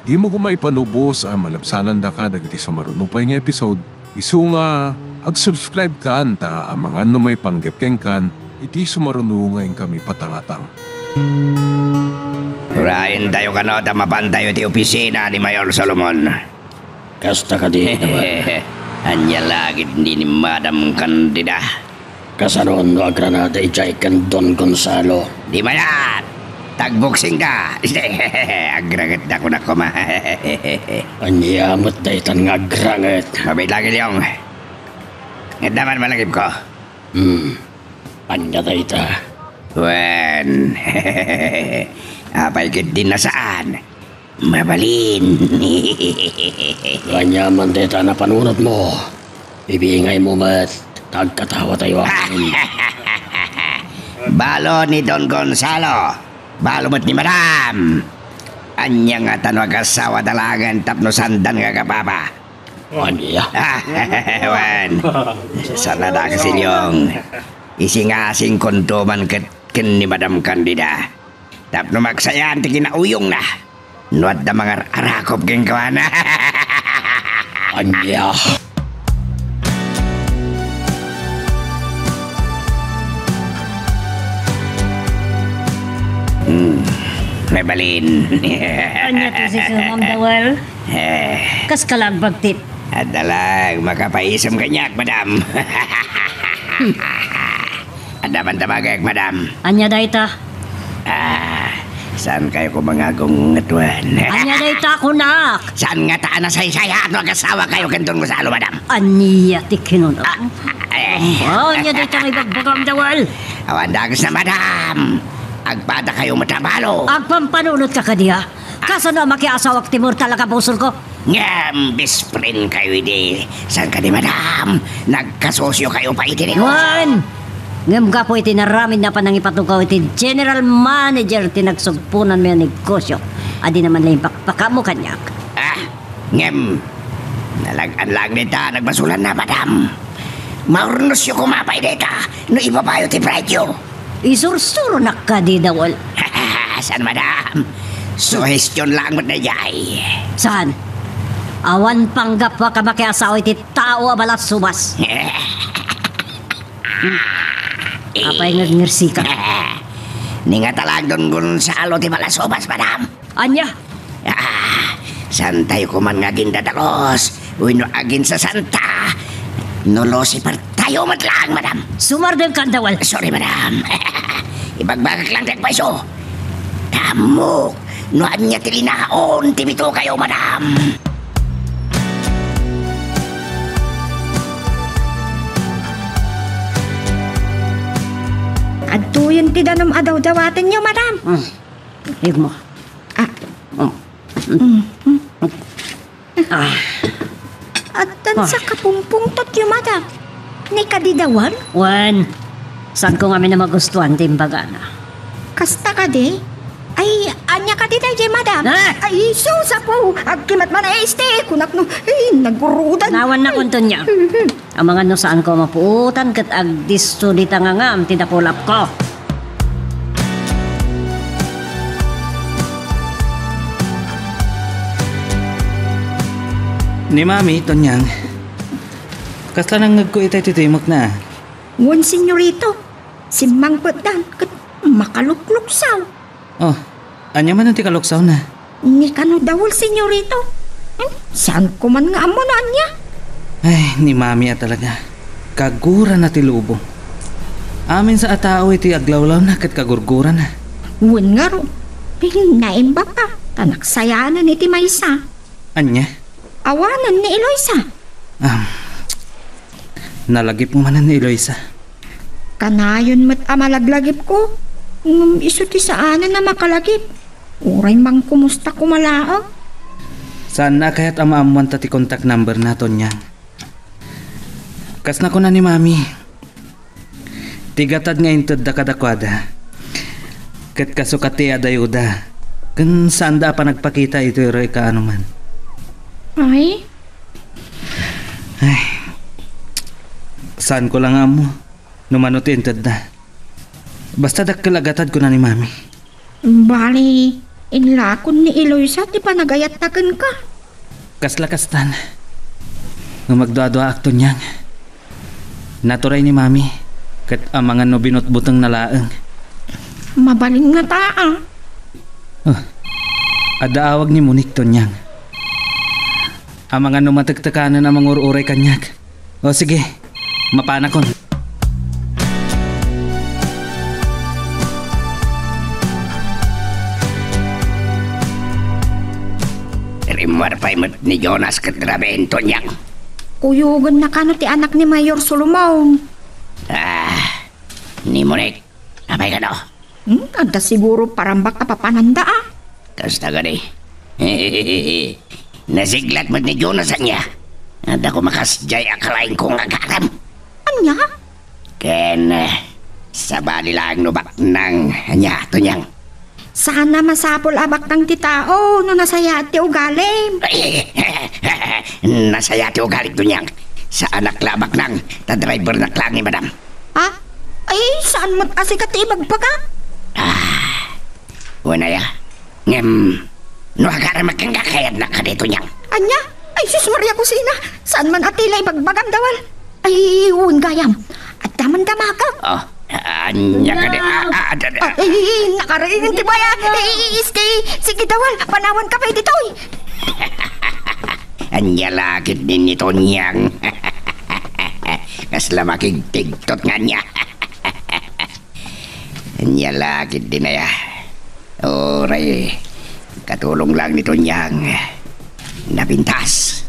dimo koma ipanubos a malabsanandaka dagiti sumaruno pay nga episode. Isu nga ag-subscribe kan ta amangan no maipanggep kenkan iti sumaruno nga inkami patangatang. Uraentayo kano ta mapantayo iti opisina ni Mayor Solomon. Kasta kadi, Dawel? Ania la ketdi ni Madam Candida? Kasano no agrangada idiay ken Don Gonzalo? Di mayat! Tagboksingda! Agrangetda kunak koma. Ania met daytan nga agranget? Mabiit lang, Ilyong. Ngem adda man malagipko. Hmm. Ania dayta? Wen. Apay ketdin a saan? Mabalin. Ania man dayta a napanunotmo? Ibingaymo met, ta agkatawatayo amin. Balo ni Don Gonzalo. Balo met ni Madam. Ania ngata no agasawada laengen tapno saanda nga agapapa? Ania? Ah, wen. Saan a dakes, Ilyong. Isingasingkonto man ket ken ni Madam Candida. Tapno magsayaan ti kinauyongna no adda mangar-arakop kenkuana. Ania? Hmm, mabalin. Ania ti isumam, Dawel? Eh. Kaska la agbagtit? Adda lang makapaisem kaniak, madam. Adda man ta bagek, madam. Ania dayta? Ah, saankayo koma nga agunget wen? Ania dayta, kunak? Saan ngata a nasaysayaat no agasawakayo ken Don Gonzalo, madam? Ania ti kinunam? Ah, eh. Ah, ania dayta nga ibagbagam, Dawel? Awan dakesna, madam. Agpadakayo met a balo. Agpampanunotka kadi, a? Kasano a makiasawak ti mortal a kabusorko? Ngem best friend kayo idi. Saan kadi, madam? Nagkasosiokayo pay iti negosio. Wen! Ngem gapu iti naramidna a panangipatugaw iti general manager ti nagsugponanmi a negosio, adina man la impakpakaammo kaniak. Ah, ngem nalag-an laeng dayta a nagbasolanna, madam. Maurnosyo koma pay dayta no ibabayo ti presio. Isursuronak kadi, Dawel? Saan, madam. Suhestion laeng met daydiay. Saan? Awan panggapuak a makiasawa iti tao a balasubas. Apay nga agngirsikak? Ni ngata laeng Don Gonzalo ti balasubas, madam. Ania? Ah, saantayo koman nga agindadakos wenno aginsasanta no Lucifer tayo met laeng, madam. Sumardengkan, Dawel. Sorry, madam. Ibagbagak lang ti agpayso. Ta ammok No ania ti linaon ti bitukayo, madam? Adtoyen ti danum a dawdawatenyo, madam. Mm. Igmo. Ah. Mm. Mm. Ah. Addan sa kapumpungtotyo, madam. Ni kadi dawal? Wen, saanko ngamin a magustuan ti imbagana. Kasta kadi? Ay, ania kadi daydiay, madam? Ah! Ay, sus, apo! Agkimat man a este! Kunak no, ay, nagurudan. Nawan na Ay. Kunton niya. Mhm. Amangan no saanko mapuotan ket agdisso dita ngangam ti dakulapko. Ni Mami, Tonyang, kasla nangngegko itay ti timekna. Wen, senyorito, simmangpetdan ket makalukluksaw. Oh, ania manen ti kaluksawna? Ni kano dawel, senyorito? Hmm? Saanko man nga ammo no ania? Ay, ni Mami a talaga. Kagurana ti lubong. Amin sa a tao iti aglawlawna ket kagurgurana. Wen ngarud, naimbag a, ta naksayanan iti maysa. Ania? Awanen ni Eloisa. Ah, nalagipmo manen ni Eloisa? Kanayon met a malaglagipko, ngem isu ti saanen a makalagip. Uray mangkumusta koma laeng. Saanna a kayat a maammoanta ti contact number na, Tonyang? Kas nakuna ni Mami, ti gatad nga intedda kadakuada, ket kasukat ti adayoda, ken saanda a panagpakita itoy ray kaanoman. Ay? Ay, saanko la nga ammo no mano ti intedda. Basta dakkel a gatad, kuna ni Mami. Bali, inlakon ni Eloisa ti panagayatta kenka. Kasla kastan. Ngem agduaduaak, Tonyang. Naturay ni Mami, ket amangan no binutbutengna laeng. Mabalin ngata, a. Oh, adda awag ni Monique, Tonyang. Amangan no matektekanen a mangur-uray kaniak. O sige, mapanakon. Rimmuar pay met ni Jonas ket Raben, Tonyang. Kuyogenna kano ti anak ni Mayor Solomon. Ah, ni Monique, apay kano? Hmm, adda siguro parambak a papananda, a. Kasta kadi. Nasiglat met ni Jonas ania. Adda koma kasdiay a kalaingko nga agarem. Ania? Ken, eh, sabali laeng no baknang, ania, Tonyang? Saan a masapul a baknang ti tao no nasayaat ti ugalim. Nasayaat ti ugalim, Tonyang. Saanak la a baknang, ta drivernak laeng ni Madam. Ha? Ay, saan met a sika ti ibagbagak? Ah, wen aya. Ngem, no agaremek kenka, kayatnak kadi, Tonyang. Ania? Ay, sus, Maria Cosina! Saan man a ti la ibagbagam, dawal? Ay, wen gayam. Adda man damagek. Oh, ania kadi? Ah, ah, ah, ah, ah. Ay, nakariing ti baya. Ay, isti. Sige, dawal. Panawanka pay ditoy. Ania la ketdi ni Tonyang? Kasla makigtigtot nga ania. Ania la ketdi aya? Uray, katulong laeng ni Tonyang. Napintas.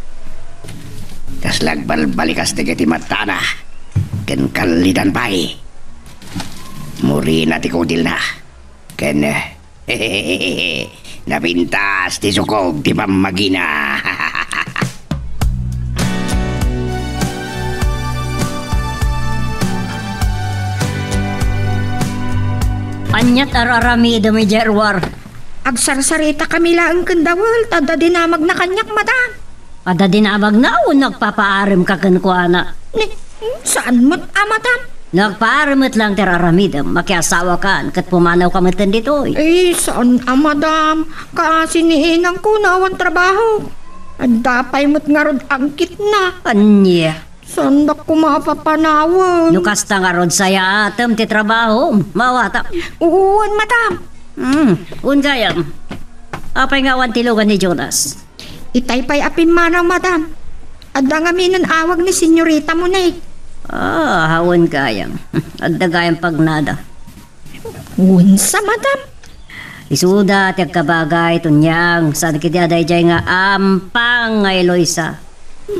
Kasla agbalbalikas dagiti matana. Ken kallidan pay. Murina ti kudilna. Ken, napintas ti sukog ti pammagina. Aniat ar-aramidem idiay ruar? Agsarsaritakami laeng ken dawel, ta adda dinamagna kaniak, madam. Adda dinamagna wenno agpapaaremka kenkuana? Ni, saan met a, madam. No agpaarem met laeng ti ar-aramidem, makiasawakan ket pumanawka metten ditoy. Eh, saan a, madam. Kaasi ni inangko no awan trabaho. Adda pay met ngarud angkitna. Ania? Saandak koma a papanawen. No kasta ngarud, sayaatem ti trabaho, maawatak. Wen, madam. Hmm, wen gayam. Apay nga awan ti lugan ni Jonas? Itay pay a pimmanaw, madam. Adda ngaminen awag ni Senyorita Monique. Ah, wen gayam. Adda gayam pagnada. Wen sa, madam. Isuda ti agkabagay, Tonyang, saan ketdi a daydiay nga ampang nga Eloisa.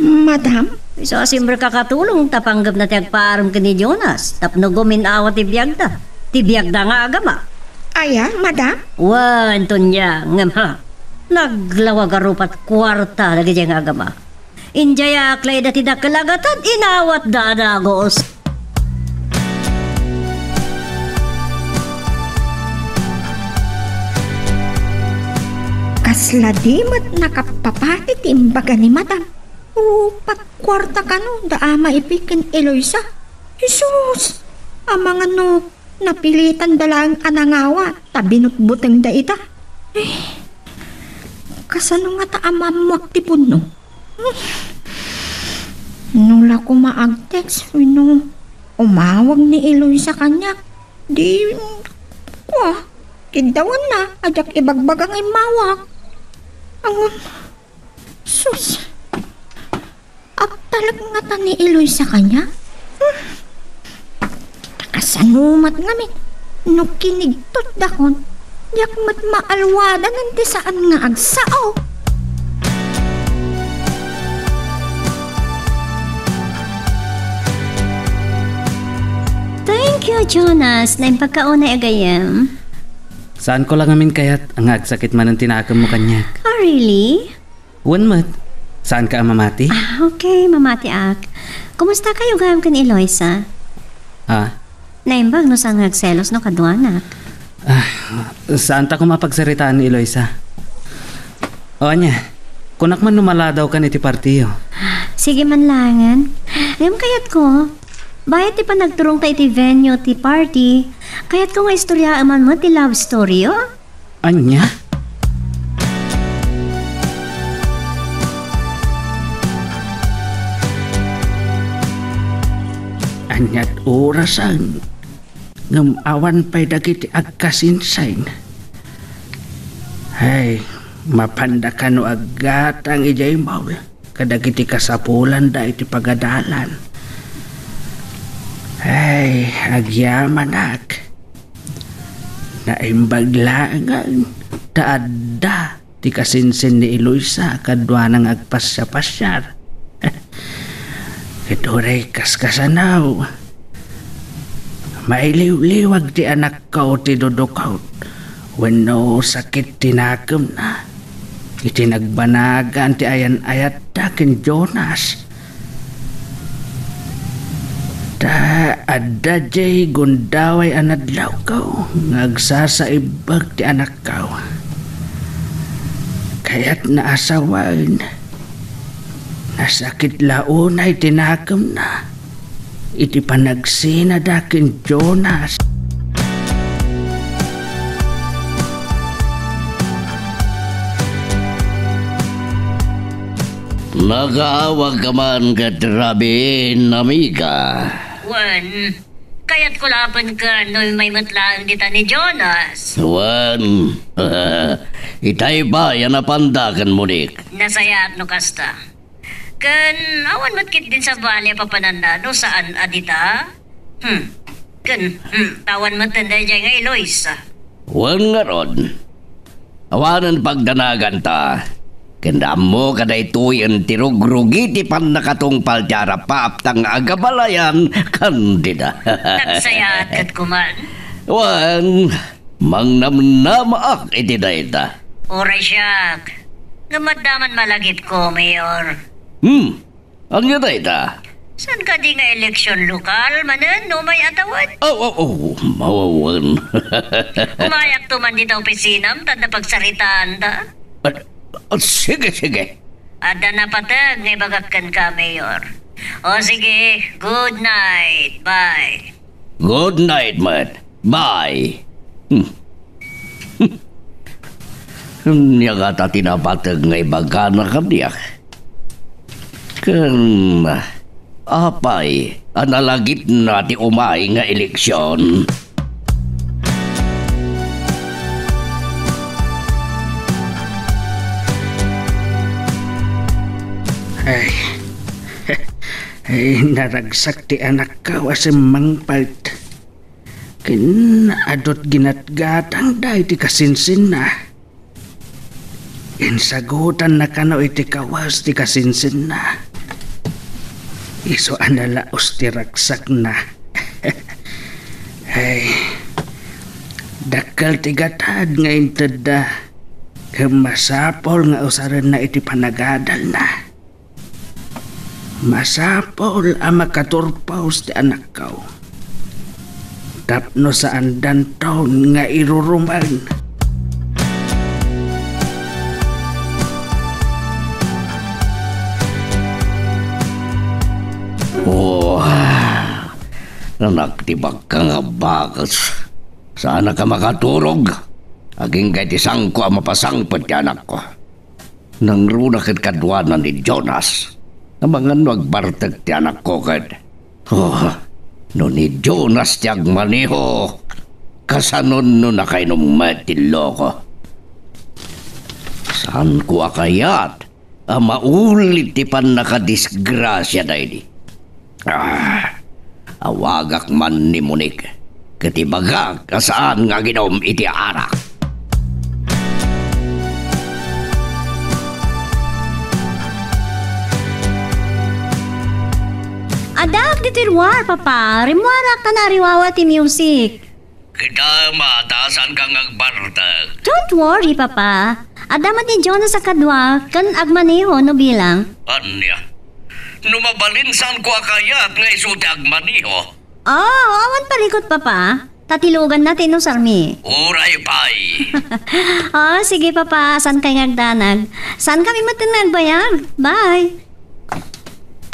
Madam? Isu a simrek a katulong ta panggepna ti agpaarem ken ni Jonas tapno gumin-awa ti biagda. Ti biagda nga agama. Aya, madam? Wen, Tonyang, ngem ha, naglawag a rupat kuarta dagiti nga agama. Indiay aklay da ti dakkel a gatad, inawatda a dagus. Kasla di met nakappapati ti imbaga ni Madam. Upat kuarta kano da a maipiken Eloisa. Jesus! Amangan no napilitan da laeng a nangawa ta binutbuteng da ita. Eh, kasano ngata a mammuak ti punno? No la koma ag-text wenno umawag ni Eloisa kaniak, di, kua, kiddawanna a diak ibagbaga nga immawag. Ngem, sus, aptalek ngata ni Eloisa kaniak? Hmm. Ta kasano met ngamin no kinigtotdakon, diak met maalwadanan ti saan nga agsao. Thank you, Jonas. Naimbag ka unay a gayyem. Saanko la ngamin kayat nga agsakit manen ti nakemmo kaniak. Oh, really? Wen met. Saanka a mamati? Ah, okay, mamatiak. Kumusta kayo gayam ken Eloisa? Ah? Naimbag no saan nga agselos no kaduanak. Ah, saanta koma a pagsaritaan ni Eloisa. O ania, kunak man no maladawkan iti partiyo. Sige man laengen. Ngem kayatko, bayat ti panagturongta iti venue ti party, kayatko nga istoryaem man met ti love story, oh. Ania? Aniat orasan, ngem awan pay dagiti agkasinsin. Ay, mapanda kano aggatang idiay mall kadagiti kasapulanda iti pagadalan. Ay, agyamanak. Naimbag laengen ta adda ti kasinsin ni Eloisa kaduana nga agpasiapasiar. Ket uray kaskasano, mailiwliwag ti anakko ti dudukot wenno sakit ti nakemna iti nagbanagan ti ayan-ayatta ken Jonas. Ta adda diay gundaway a nadlawko nga agsasaibbag ti anakko. Kayatna a sawen, nasakit la unay ti nakemna iti panagsinada ken Jonas. Nakaawag ka man ket rabiin, amiga. Wen, kayatko laeng ken no immay met laeng dita ni Jonas. Wen, itay pay a napanda ken Monique. Nasayaat no kasta. Ken awan met ketdin sabali a papananna no saan a dita? Hmm. Ken, hmm, ta awan met daydiay nga Eloisa. Wen ngarud, awanen pagdanaganta. Ken ammo kadaytoyen ti rugrugi ti pannakatungpal ti arapaapta nga agabalayan kandida. Nagsayaat ket kuman. Wen, mangnamnamaak iti dayta. Uray siak. Ngem adda man malagipko, Mayor. Hmm. Ania dayta? Saan kadi nga eleksyon lokal manen no may atawen? Aw, aw, aw, mawawen. Umayakto man dita opisinam, ta adda pagsaritaanta. Ah, ah, sige, sige. Adda napateg nga ibagak kenka, Mayor. O sige, good night. Bye. Good night, met. Bye. Hmm. Ania ngata ti napateg nga ibagana kaniak? Ken apay a nalagipna ti umay nga eleksion? Ay, ay, naragsak ti anakko a simmangpet. Ken adut ginatgatangda iti kasinsinna. Insagutanna kano iti kawes ti kasinsinna. Isu a nalaos ti ragsakna. Ay, dakkel ti gatad nga intedda. Ken masapul nga usarenna iti panagadalna. Masapul a makaturpos ti anakko tapno saandanton nga irurumen. Oh, anak ti bakka nga bakes. Saanak a makaturog. Agingga iti sanko a mapasangpet ti anakko. Nangruna ket kaduana ni Jonas. Amangan no agbartek ti anakko ket. Oh, no ni Jonas ti agmaneho, kasanon no nakainum met ti loko? Saanko a kayat a maulit ti pannakadisgrasia daydi. Ah, awagak man ni Monique, ket ibagak a saan nga aginom iti arak. Addaak ditoy luar, Papa. Rimmuarak ta naariwawa ti music. Kita, matasan kang agbartek. Don't worry, Papa. Adda met ni Jonas a kadua, ken agmaneho no bilang. Ania? No mabalin, saanko a kayat nga isu ti agmaneho? Oh, awan parikut, Papa. Tatiloganna ti inusarmi. Uray pay. Oh, sige, Papa. Saan kay nga agdanag? Saan kami met nga agbayag? Bye.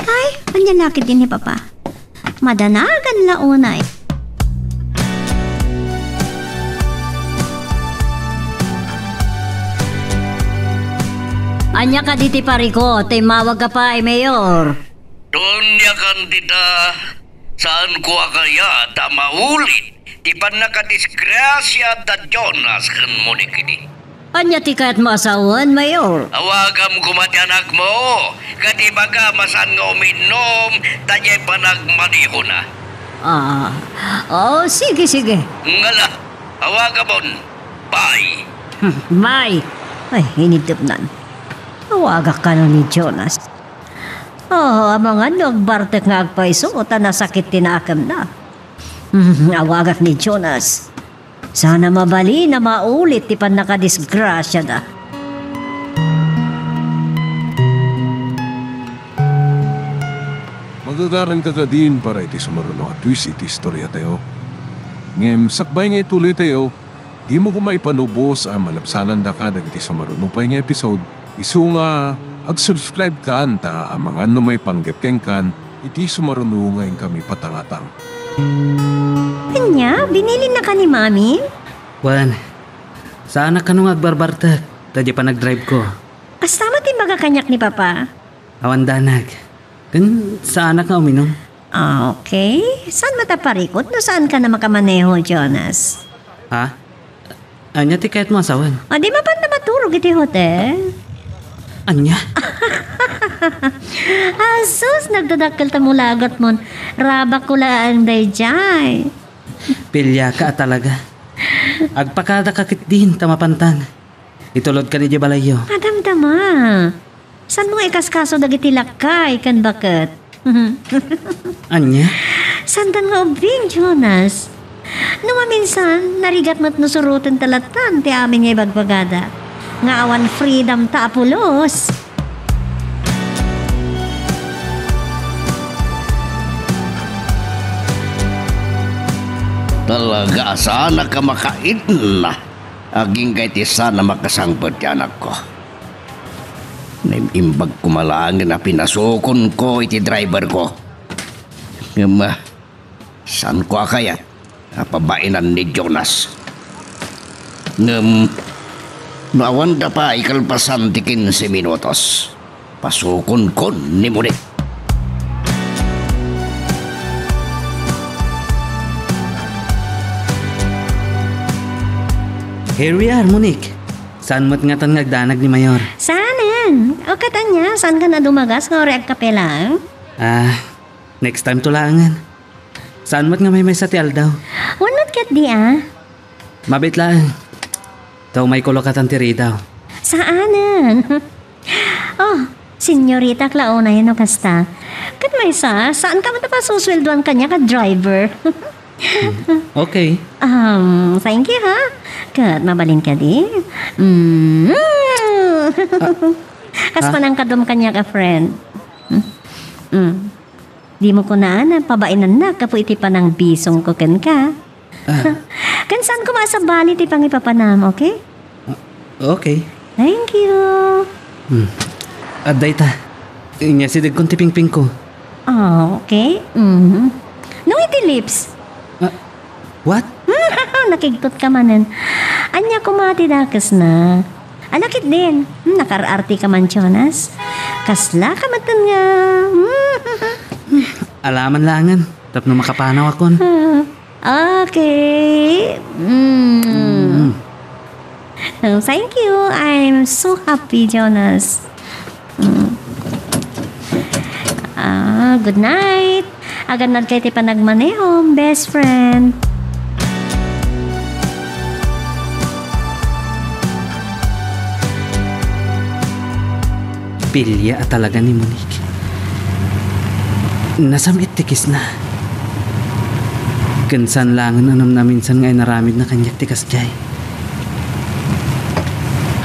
Ay, ania la ketdi ni Papa? Madanagan la unay. Ania kadi ti parikut, immawag ka pay, Mayor? Doniakan dita, saanko a kayat a maulit ti pannakadisgrasia da Jonas ken Monique idi. Ania ti kayatmo a sawen, Mayor? Awagam koma ti anakmo, ket ibagam a saan nga uminnom ta diay panagmanehona. Ah, oh, sige, sige. Ngala, awagamon. Bye. Bye. Ay, inidepnan. Awagak kano ni Jonas. Oh, amangan no agbartek nga agpayso ta nasakit ti nakemna. Hmm, awagak ni Jonas. Saan a mabalin a maulit ti pannakadisgrasiada. Magagaranka kadin para iti sumaruno a twist iti istoriatayo. Ngem sakbay nga ituloytayo, dimo koma ipanubos a malabsanandaka dagiti sumaruno pay nga episode. Isu nga, ag-subscribe kan ta amangan no maipanggep kenkan iti sumaruno nga inkami patangatang. Ania? Binilinnaka ni Mami? Wen, saanak kano nga agbarbartek ta diay panagdrive ko. Kasta met imbaga kaniak ni Papa. Awan danag. Ken saanak nga uminum. Ah, okay. Saan met a parikut no saan ka na makamaneho, Jonas? Ha? Ania ti kayatmo a sawen? O, di mapan na maturog iti hotel? Ania? Asus, nagdadakkel ta mulagatmon. Rabak ko laeng daydiay. Piliaka a talaga. Agpakadaka ketdin ta mapantan. Itulodkan idiay balayyo. Madamdama. Saanmo nga ikaskaso dagiti lakkay ken baket? Ania? Saandan nga ubbing, Jonas. No maminsan, narigat met no surotenta lattan ti amin nga ibagbagada. Nga awan freedom ta a pulos. Talaga a saanak a makaitna. Agingga iti saan a makasangpet ti anakko. Naimbag koma laengen a pinasukonko iti driverko. Ngem, ah, saanko a kayat a pabainan ni Jonas. Ngem, no awanda pay kalpasan ti kinse minutos, pasukonkon ni Monique. Here we are, Monique. Saan met ngatan nga agdanag ni Mayor? Saanen. O ket ania, saankan a dumagas nga uray agkape laeng? Ah, next time to laengen. Saan met nga maymaysa ti aldaw? Wen met Ket di, ah? Mabit laeng. Ta umayko lakatan ti ridaw. Saanen. Oh, senyorita Clauna, no kasta. Ket maysa, saan ka met a pasusweldoan kaniak a driver? Hmm, okay. Um, thank you, ha? Ket mabalin kadi? Mm. Ah, kas ha? Panangkadum kaniak a friend. Mm. Mm. Dimo kunaan a pabainannak gapu iti panangbisongko kenka. Ah. Ken saan koma a sabali ti pangipapanam, okay? Ah, okay. Thank you. Hmm. Adda ita. Inyasidegkon ti pingpingko. Ah, okay. Mhm. No iti lips? Ah, what? Nakigtot ka manen. Ania koma ti dakesna? Ala ketdin. Hmm, nakaar-arte ka man, Jonas. Kasla ka metten nga. Alaman laengen tapno makapanaw akon. Ah, okay. Mm. Mm. Oh, thank you. I'm so happy, Jonas. Mm. Ah, good night. Agannad kay ti panagmanehom, best friend. Bilia a talaga ni Monique. Nasam-it ti kisna. Ken saan laengen a namnaminsan nga inaramidna kaniak ti kasdiay.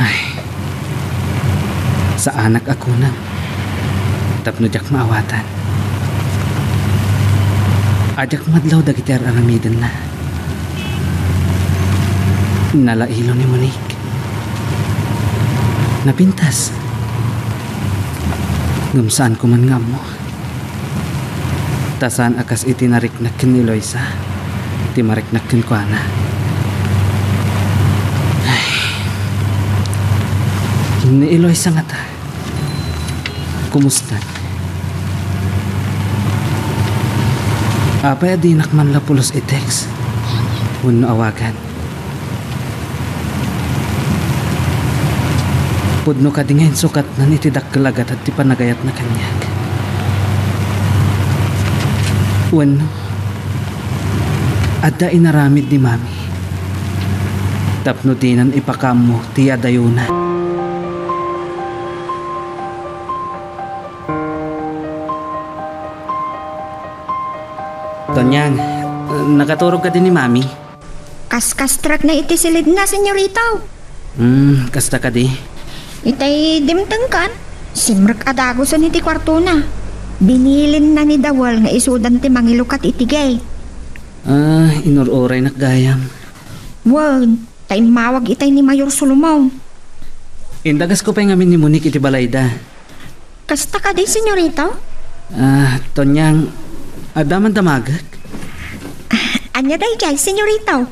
Ay, saanak a kunam tapno diak maawatan. Diak madlaw dagiti ar-aramidenna. Nalailo ni Monique. Napintas. Ngem saanko man nga ammo. Ta saan a kas iti nariknak ken ni Eloisa ti mariknak kenkuana. Ay. Ni Eloisa ngata. Kumusta? Apay a dinak man la pulos i-text wenno awagan? Pudno kadi nga insukatnan iti dakkel a gatad ti panagayatna kaniak? Wenno, adda inaramid ni Mami tapno dinan ipakaammo ti adayona? Tonyang, nakaturog kadi ni Mami? Kaskastrekna iti silidna, senyorito. Hmm, kasta kadi? Itay dimtengkan, simrek a dagusen iti kuartona. Binilinna ni Dawel nga isudan ti mangilukat iti gate. Ah, inur-uraynak gayam. Wen, ta immawag itay ni Mayor Solomon. Indagasko pay ngamin ni Monique iti balayda. Kasta kadi, senyorito? Ah, Tonyang, adda man damagek? Ah, ania daydiay, senyorito?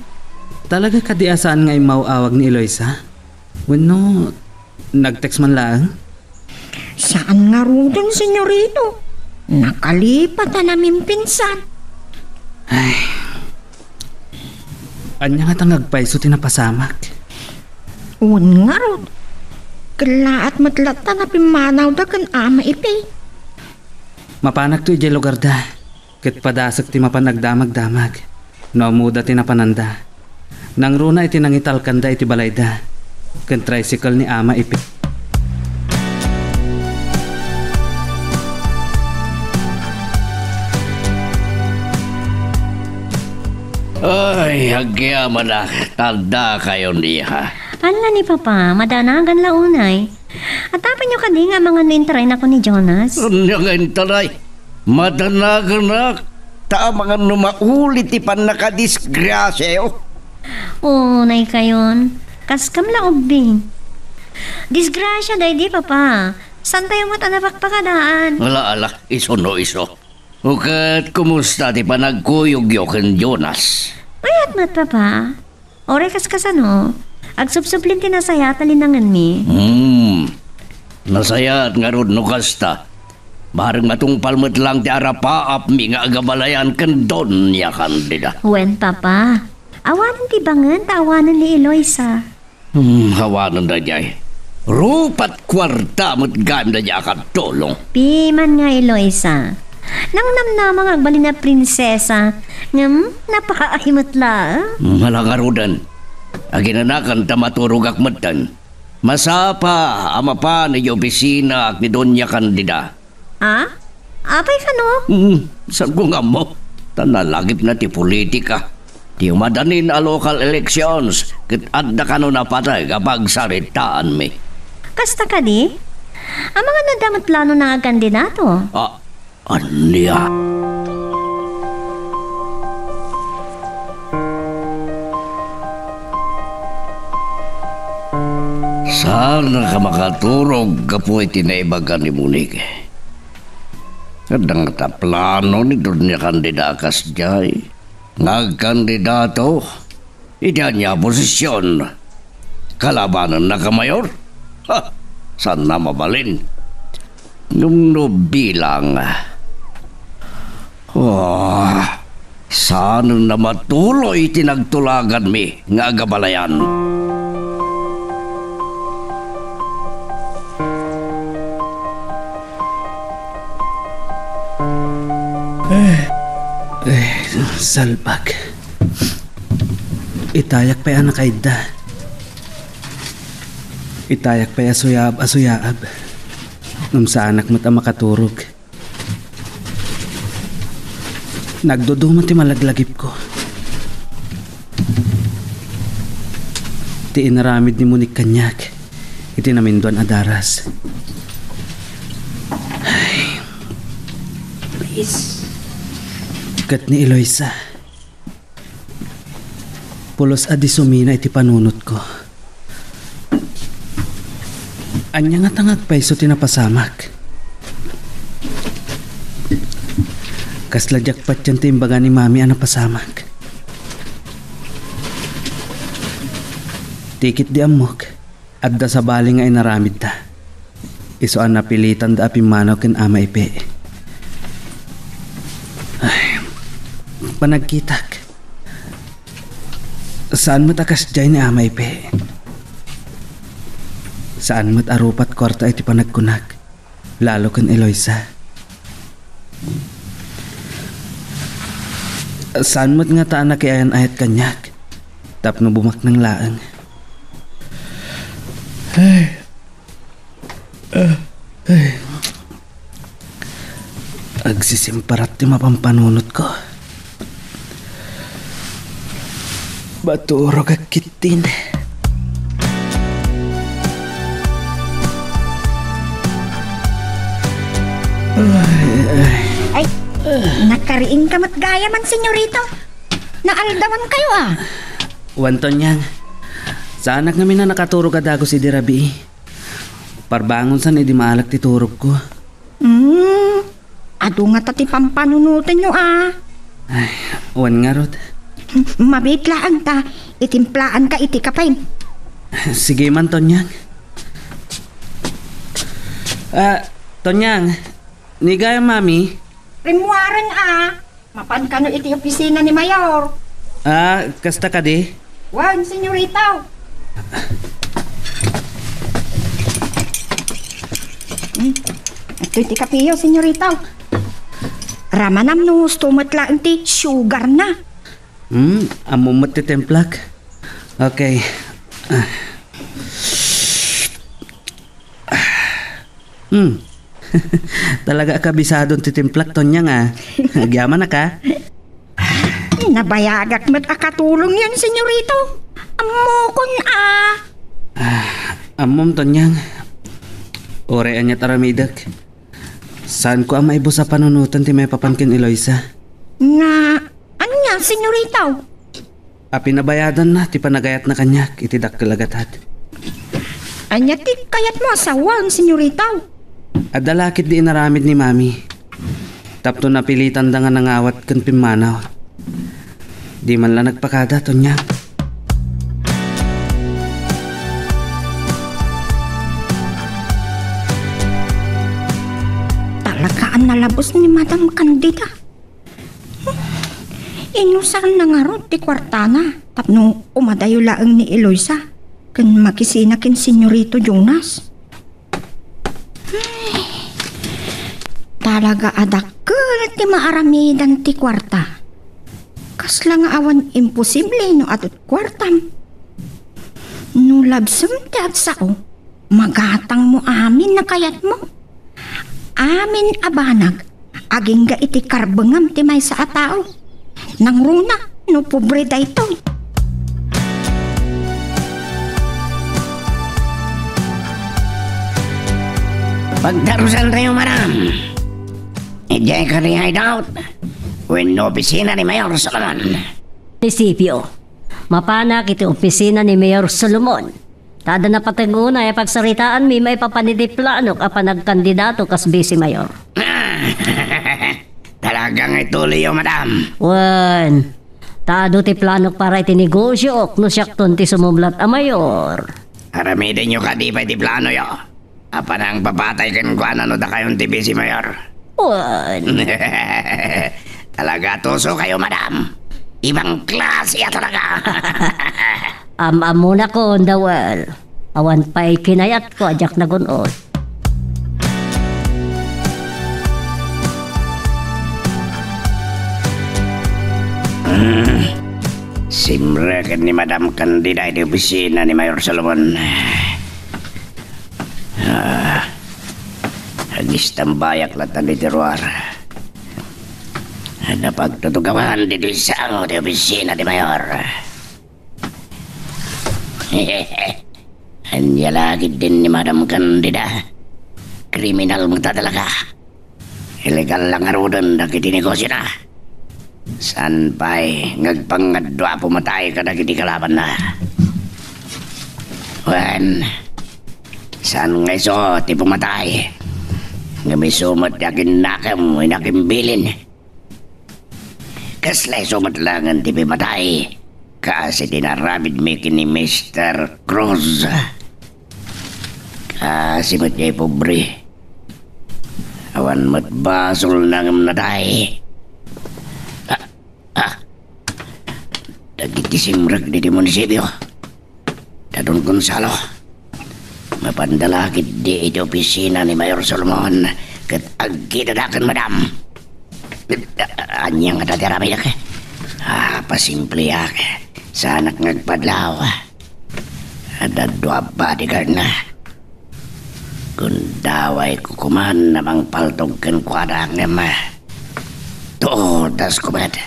Talaga kadi a saan nga immaw-awag ni Eloisa? Wenno, nag-text man laeng? Saan ngaruden, senyorito. Nakalipat a namimpinsan. Ay, ania ngata nga agpayso ti napasamak? Wen ngarud, kellaat met latta a pimmanawda ken Ama Ipe. Mapanakto idiay lugarda, ket padasek ti mapan agdamagdamag no ammoda ti napananda. Nangruna iti nangitalkanda iti balayda ken tricycle ni Ama Ipe. Ay, agyamanak, ta addakayon diay. Ania ni Papa, madanagan la unay. Atapenyo kadi nga amangan no intarayna ken ni Jonas? Ania nga intaray? Madanaganak, ta amangan no mauli ti pannakadisgrasiayo. Unay kayon, kaskam la ubing. Disgrasia daydi, Papa. Saantayo met a napakpakadaan. Ala, ala, isu no isu. Ket kumusta ti panagkuyogyo ken Jonas? Mayat met, Papa. Uray kaskasano, agsubsublin ti nasayaat a linangenmi. Hmm. Nasayaat ngarud no kasta. Bareng matungpal met lang ti arapaapmi nga agabalayan ken Doña Candida. Wen, Papa. Awanen ti bangen ta awanen ni Eloisa. Hmm, awanen daydiay. Rupat kuarta met gayam daydiay a katulong. Piman nga Eloisa. Nangnamnama nga agbalin a prinsesa, ngem napaay met la. Mala ngaruden. Aginanakan ta maturogak metten. Masapa a mapan idiay opisinaak ni Doña Candida. Ah? Apay kano? Hmm, saanko nga ammo. Ta nalagipna ti politika. Ti madanin a local elections, ket adda kano napateg a pagsaritaanmi. Kasta kadi? Amangan adda met plano nga agkandidato? Ah, ania? Saanka makaturog gapu iti naibaga ni Monique. Adda ngata plano ni Doña Candida a kasdiay nga agkandidato iti ania a posisyon? Kalabanennaka, Mayor? Ha! Saanna mabalin. Ngem no bilang, oh, saanenna matuloy ti nagtulaganmi nga agabalayan. Eh, eh, salbag. Itayak pay a nakaidda. Itayak pay a suyaab a suyaab. Ngem saanak met a makaturog. Nagduduma ti malaglagipko. Ti inaramid ni Monique kaniak iti naminduan a daras. Ay. Please. Ket ni Eloisa. Pulos a di sumina iti panunotko. Ania ngata nga agpayso ti napasamak? Kasla diak patien ti imbaga ni Mami a napasamak. Ti ketdi ammok, adda sabali nga inaramidda. Isu a napilitanda a pimmanaw ken Ama Ipe. Ay, panagkitak. Saan met a kasdiay ni Ama Ipe. Saan met a rupat kuarta iti panagkunak, lalo ken Eloisa. Saan met ngata a nakiayan-ayat kaniak tapno bumaknang laeng. Ay. Ah, ay. Agsisimparat ti mapampanunotko. Maturogak ketdin. Ay, ay. Ay, nakariingka met gayam, Senyorito. Naaldawankayo, a. Wen, Tonyang. Saanak ngamin a nakaturog a dagus idi rabii. Parbangon san idi maalek ti turogko. Hmm, adu ngata ti pampanunotenyo, a. Ay, wen ngarud. Mabiit laeng ta itimplaanka iti kapen. Sige man, Tonyang. Ah, Tonyang, ni gayam, Mami? Rimmuaren, a. Mapan kano iti opisina ni Mayor? Ah, kasta kadi? Wen, Senyorito. Hmm. Adtoy ti kapeyo, Senyorito. Ramanam no gusto met laeng ti sugarna. Hmm, ammom met ti timplak. Okay. Ah. Hmm. Talaga a kabisadon ti timplak, Tonyang, a. Agyamanak, a. Nabayagak met a katulongyon, Senyorito. Ammokon, a. Ah, ammom, Tonyang. Uray ania't aramidek, saanko a maibus a panunoten ti maipapan ken Eloisa. Nga, ania, Senyorito? A pinabayadanna ti panagayatna kaniak iti dakkel a gatad. Ania ti kayatmo a sawen, Senyorito? Adda la ketdi inaramid ni Mami tapno napilitanda nga nangawat ken pimmanaw. Di man la nagpakada, Tonyang. Talaga a nalabos ni Madam Candida. Inusanna ngarud ti kuartana tapno umadayo laeng ni Eloisa ken makisina ken Senyorito Jonas. Ay. Talaga a dakkel ti maaramidan ti kuarta. Kasla nga awan imposible no adu ti kuartam. No labsem ti agsao, magatangmo amin a kayatmo. Amin a banag, agingga iti karbengam ti maysa a tao. Nangruna no pobre daytoy. Pagdarusantayo, madam. Idiay kadi hideout wenno opisina ni Mayor Solomon? Munisipio. Mapanak iti opisina ni Mayor Solomon. Ta adda napateg unay a pagsaritaanmi maipapan iti planok a panagkandidato kas Vice Mayor. Talaga nga ituloyyo, madam. Wen, ta adu ti planok para iti negosiok no siakton ti sumublat a mayor. Aramidenyo kadi pay ti planoyo. Apan nangpapatay kenkuana no dakayon ti Vice Mayor. Wen. Talaga tuso kayo, madam. Ibang klase a talaga. Am-ammonakon, Dawel. Awan pay kinayatko a diak nagun-od. Hmm. Simreken ni Madam Candida iti opisina ni Mayor Solomon. Ah, agistambayak latta ditoy ruar. Adda pagtutugawan ditoy sango ti opisina ti Mayor. Ania la ketdin ni Madam Candida? Kriminal met a talaga. Illegal la ngaruden dagiti negosiona. Saan pay nga agpangngadua a pumatay kadagiti kalabanna? Wen, saan nga isu ti pumatay? Ngem isu met ti aginnakem wenno agimbilin. Kasla isu met laengen ti pimatay, kas iti naaramidmi ken ni Mister Cruz. Kas iti met diay pobre. Awan met basolna ngem natay. Ah, ah. Dagiti simrek ditoy munisipio. Da Don Gonzalo. Mapanda la ketdi iti opisina ni Mayor Solomon ket agkitadaken, madam. Ania ngata ti aramidek? Ah, pasimpleak. Saanak nga agpadlaw. Adda dua a bodyguardna. Gundawayko koman a mangpaltog kenkuana ngem tuodasko met.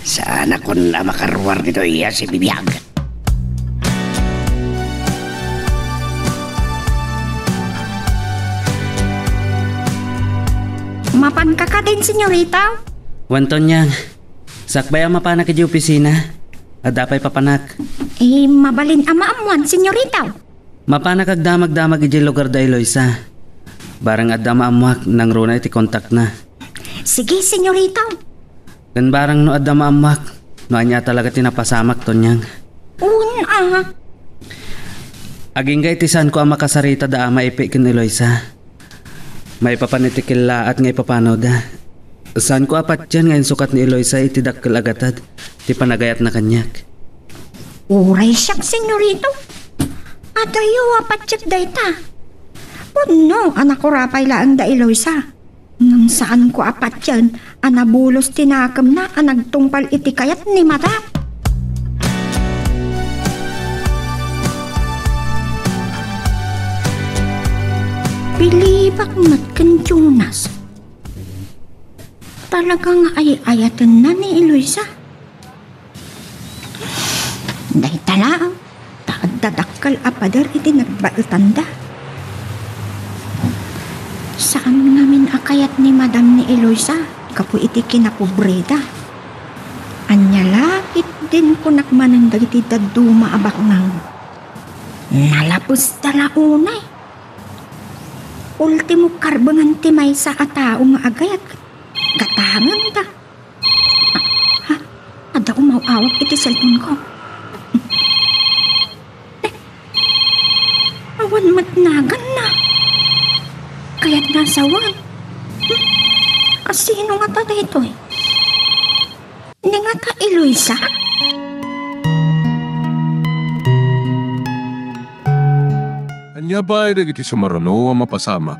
Saanakon a makaruar ditoy a sibibiag. Mapanka kadin, senyorita? Wen, Tonyang. Sakbay a mapanak idiay opisina. Adda pay papanak. Eh, mabalin a maammoan, senyorita? Mapanak agdamagdamag idiay lugar da Eloisa. Barang adda maammoak, nangruna iti kontakna. Sige, senyorita. Ken barang no adda maammoak, no ania talaga ti napasamak, Tonyang. Un, ah. Agingga iti saanko a makasarita da Ama Epe ken Eloisa. Maipapan iti kellaat nga ipapanoda. Saanko a patien nga insukat ni Eloisa iti dakkel a gatad ti panagayatna kaniak. Uray siak, senyorita. Adayo a patiek dayta. Pudno a nakurapay laeng da Eloisa. Ngem saanko a patien a nabulos ti nakemna a nagtungpal iti kayat ni Madam. Pilibak met ken Jonas. Talaga nga ay-ayatenna ni Eloisa. Dayta laeng, ta adda dakkel a pader iti nagbaetanda. Saan ngamin a kayat ni Madam ni Eloisa gapu iti kinapobreda. Ania la ketdin kunak manen dagiti dadduma a baknang. Nalapesda la unay. Ultimo karbengan ti maysa a tao nga agayat. Gatangenda. Ha? Adda umaw-awag iti cellphone-ko. Eh, awan met naganna. Kayatna a sawen. Hmm? Asino ngata daytoy? Ni ngata Eloisa? Ania pay dagiti sumaruno a mapasamak?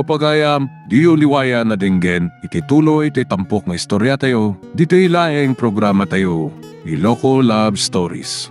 Pagayam, diyo liwayan a denggen iti tuloy ti tampok nga istoriatayo, ditoy laeng programatayo, Iloko Love Stories.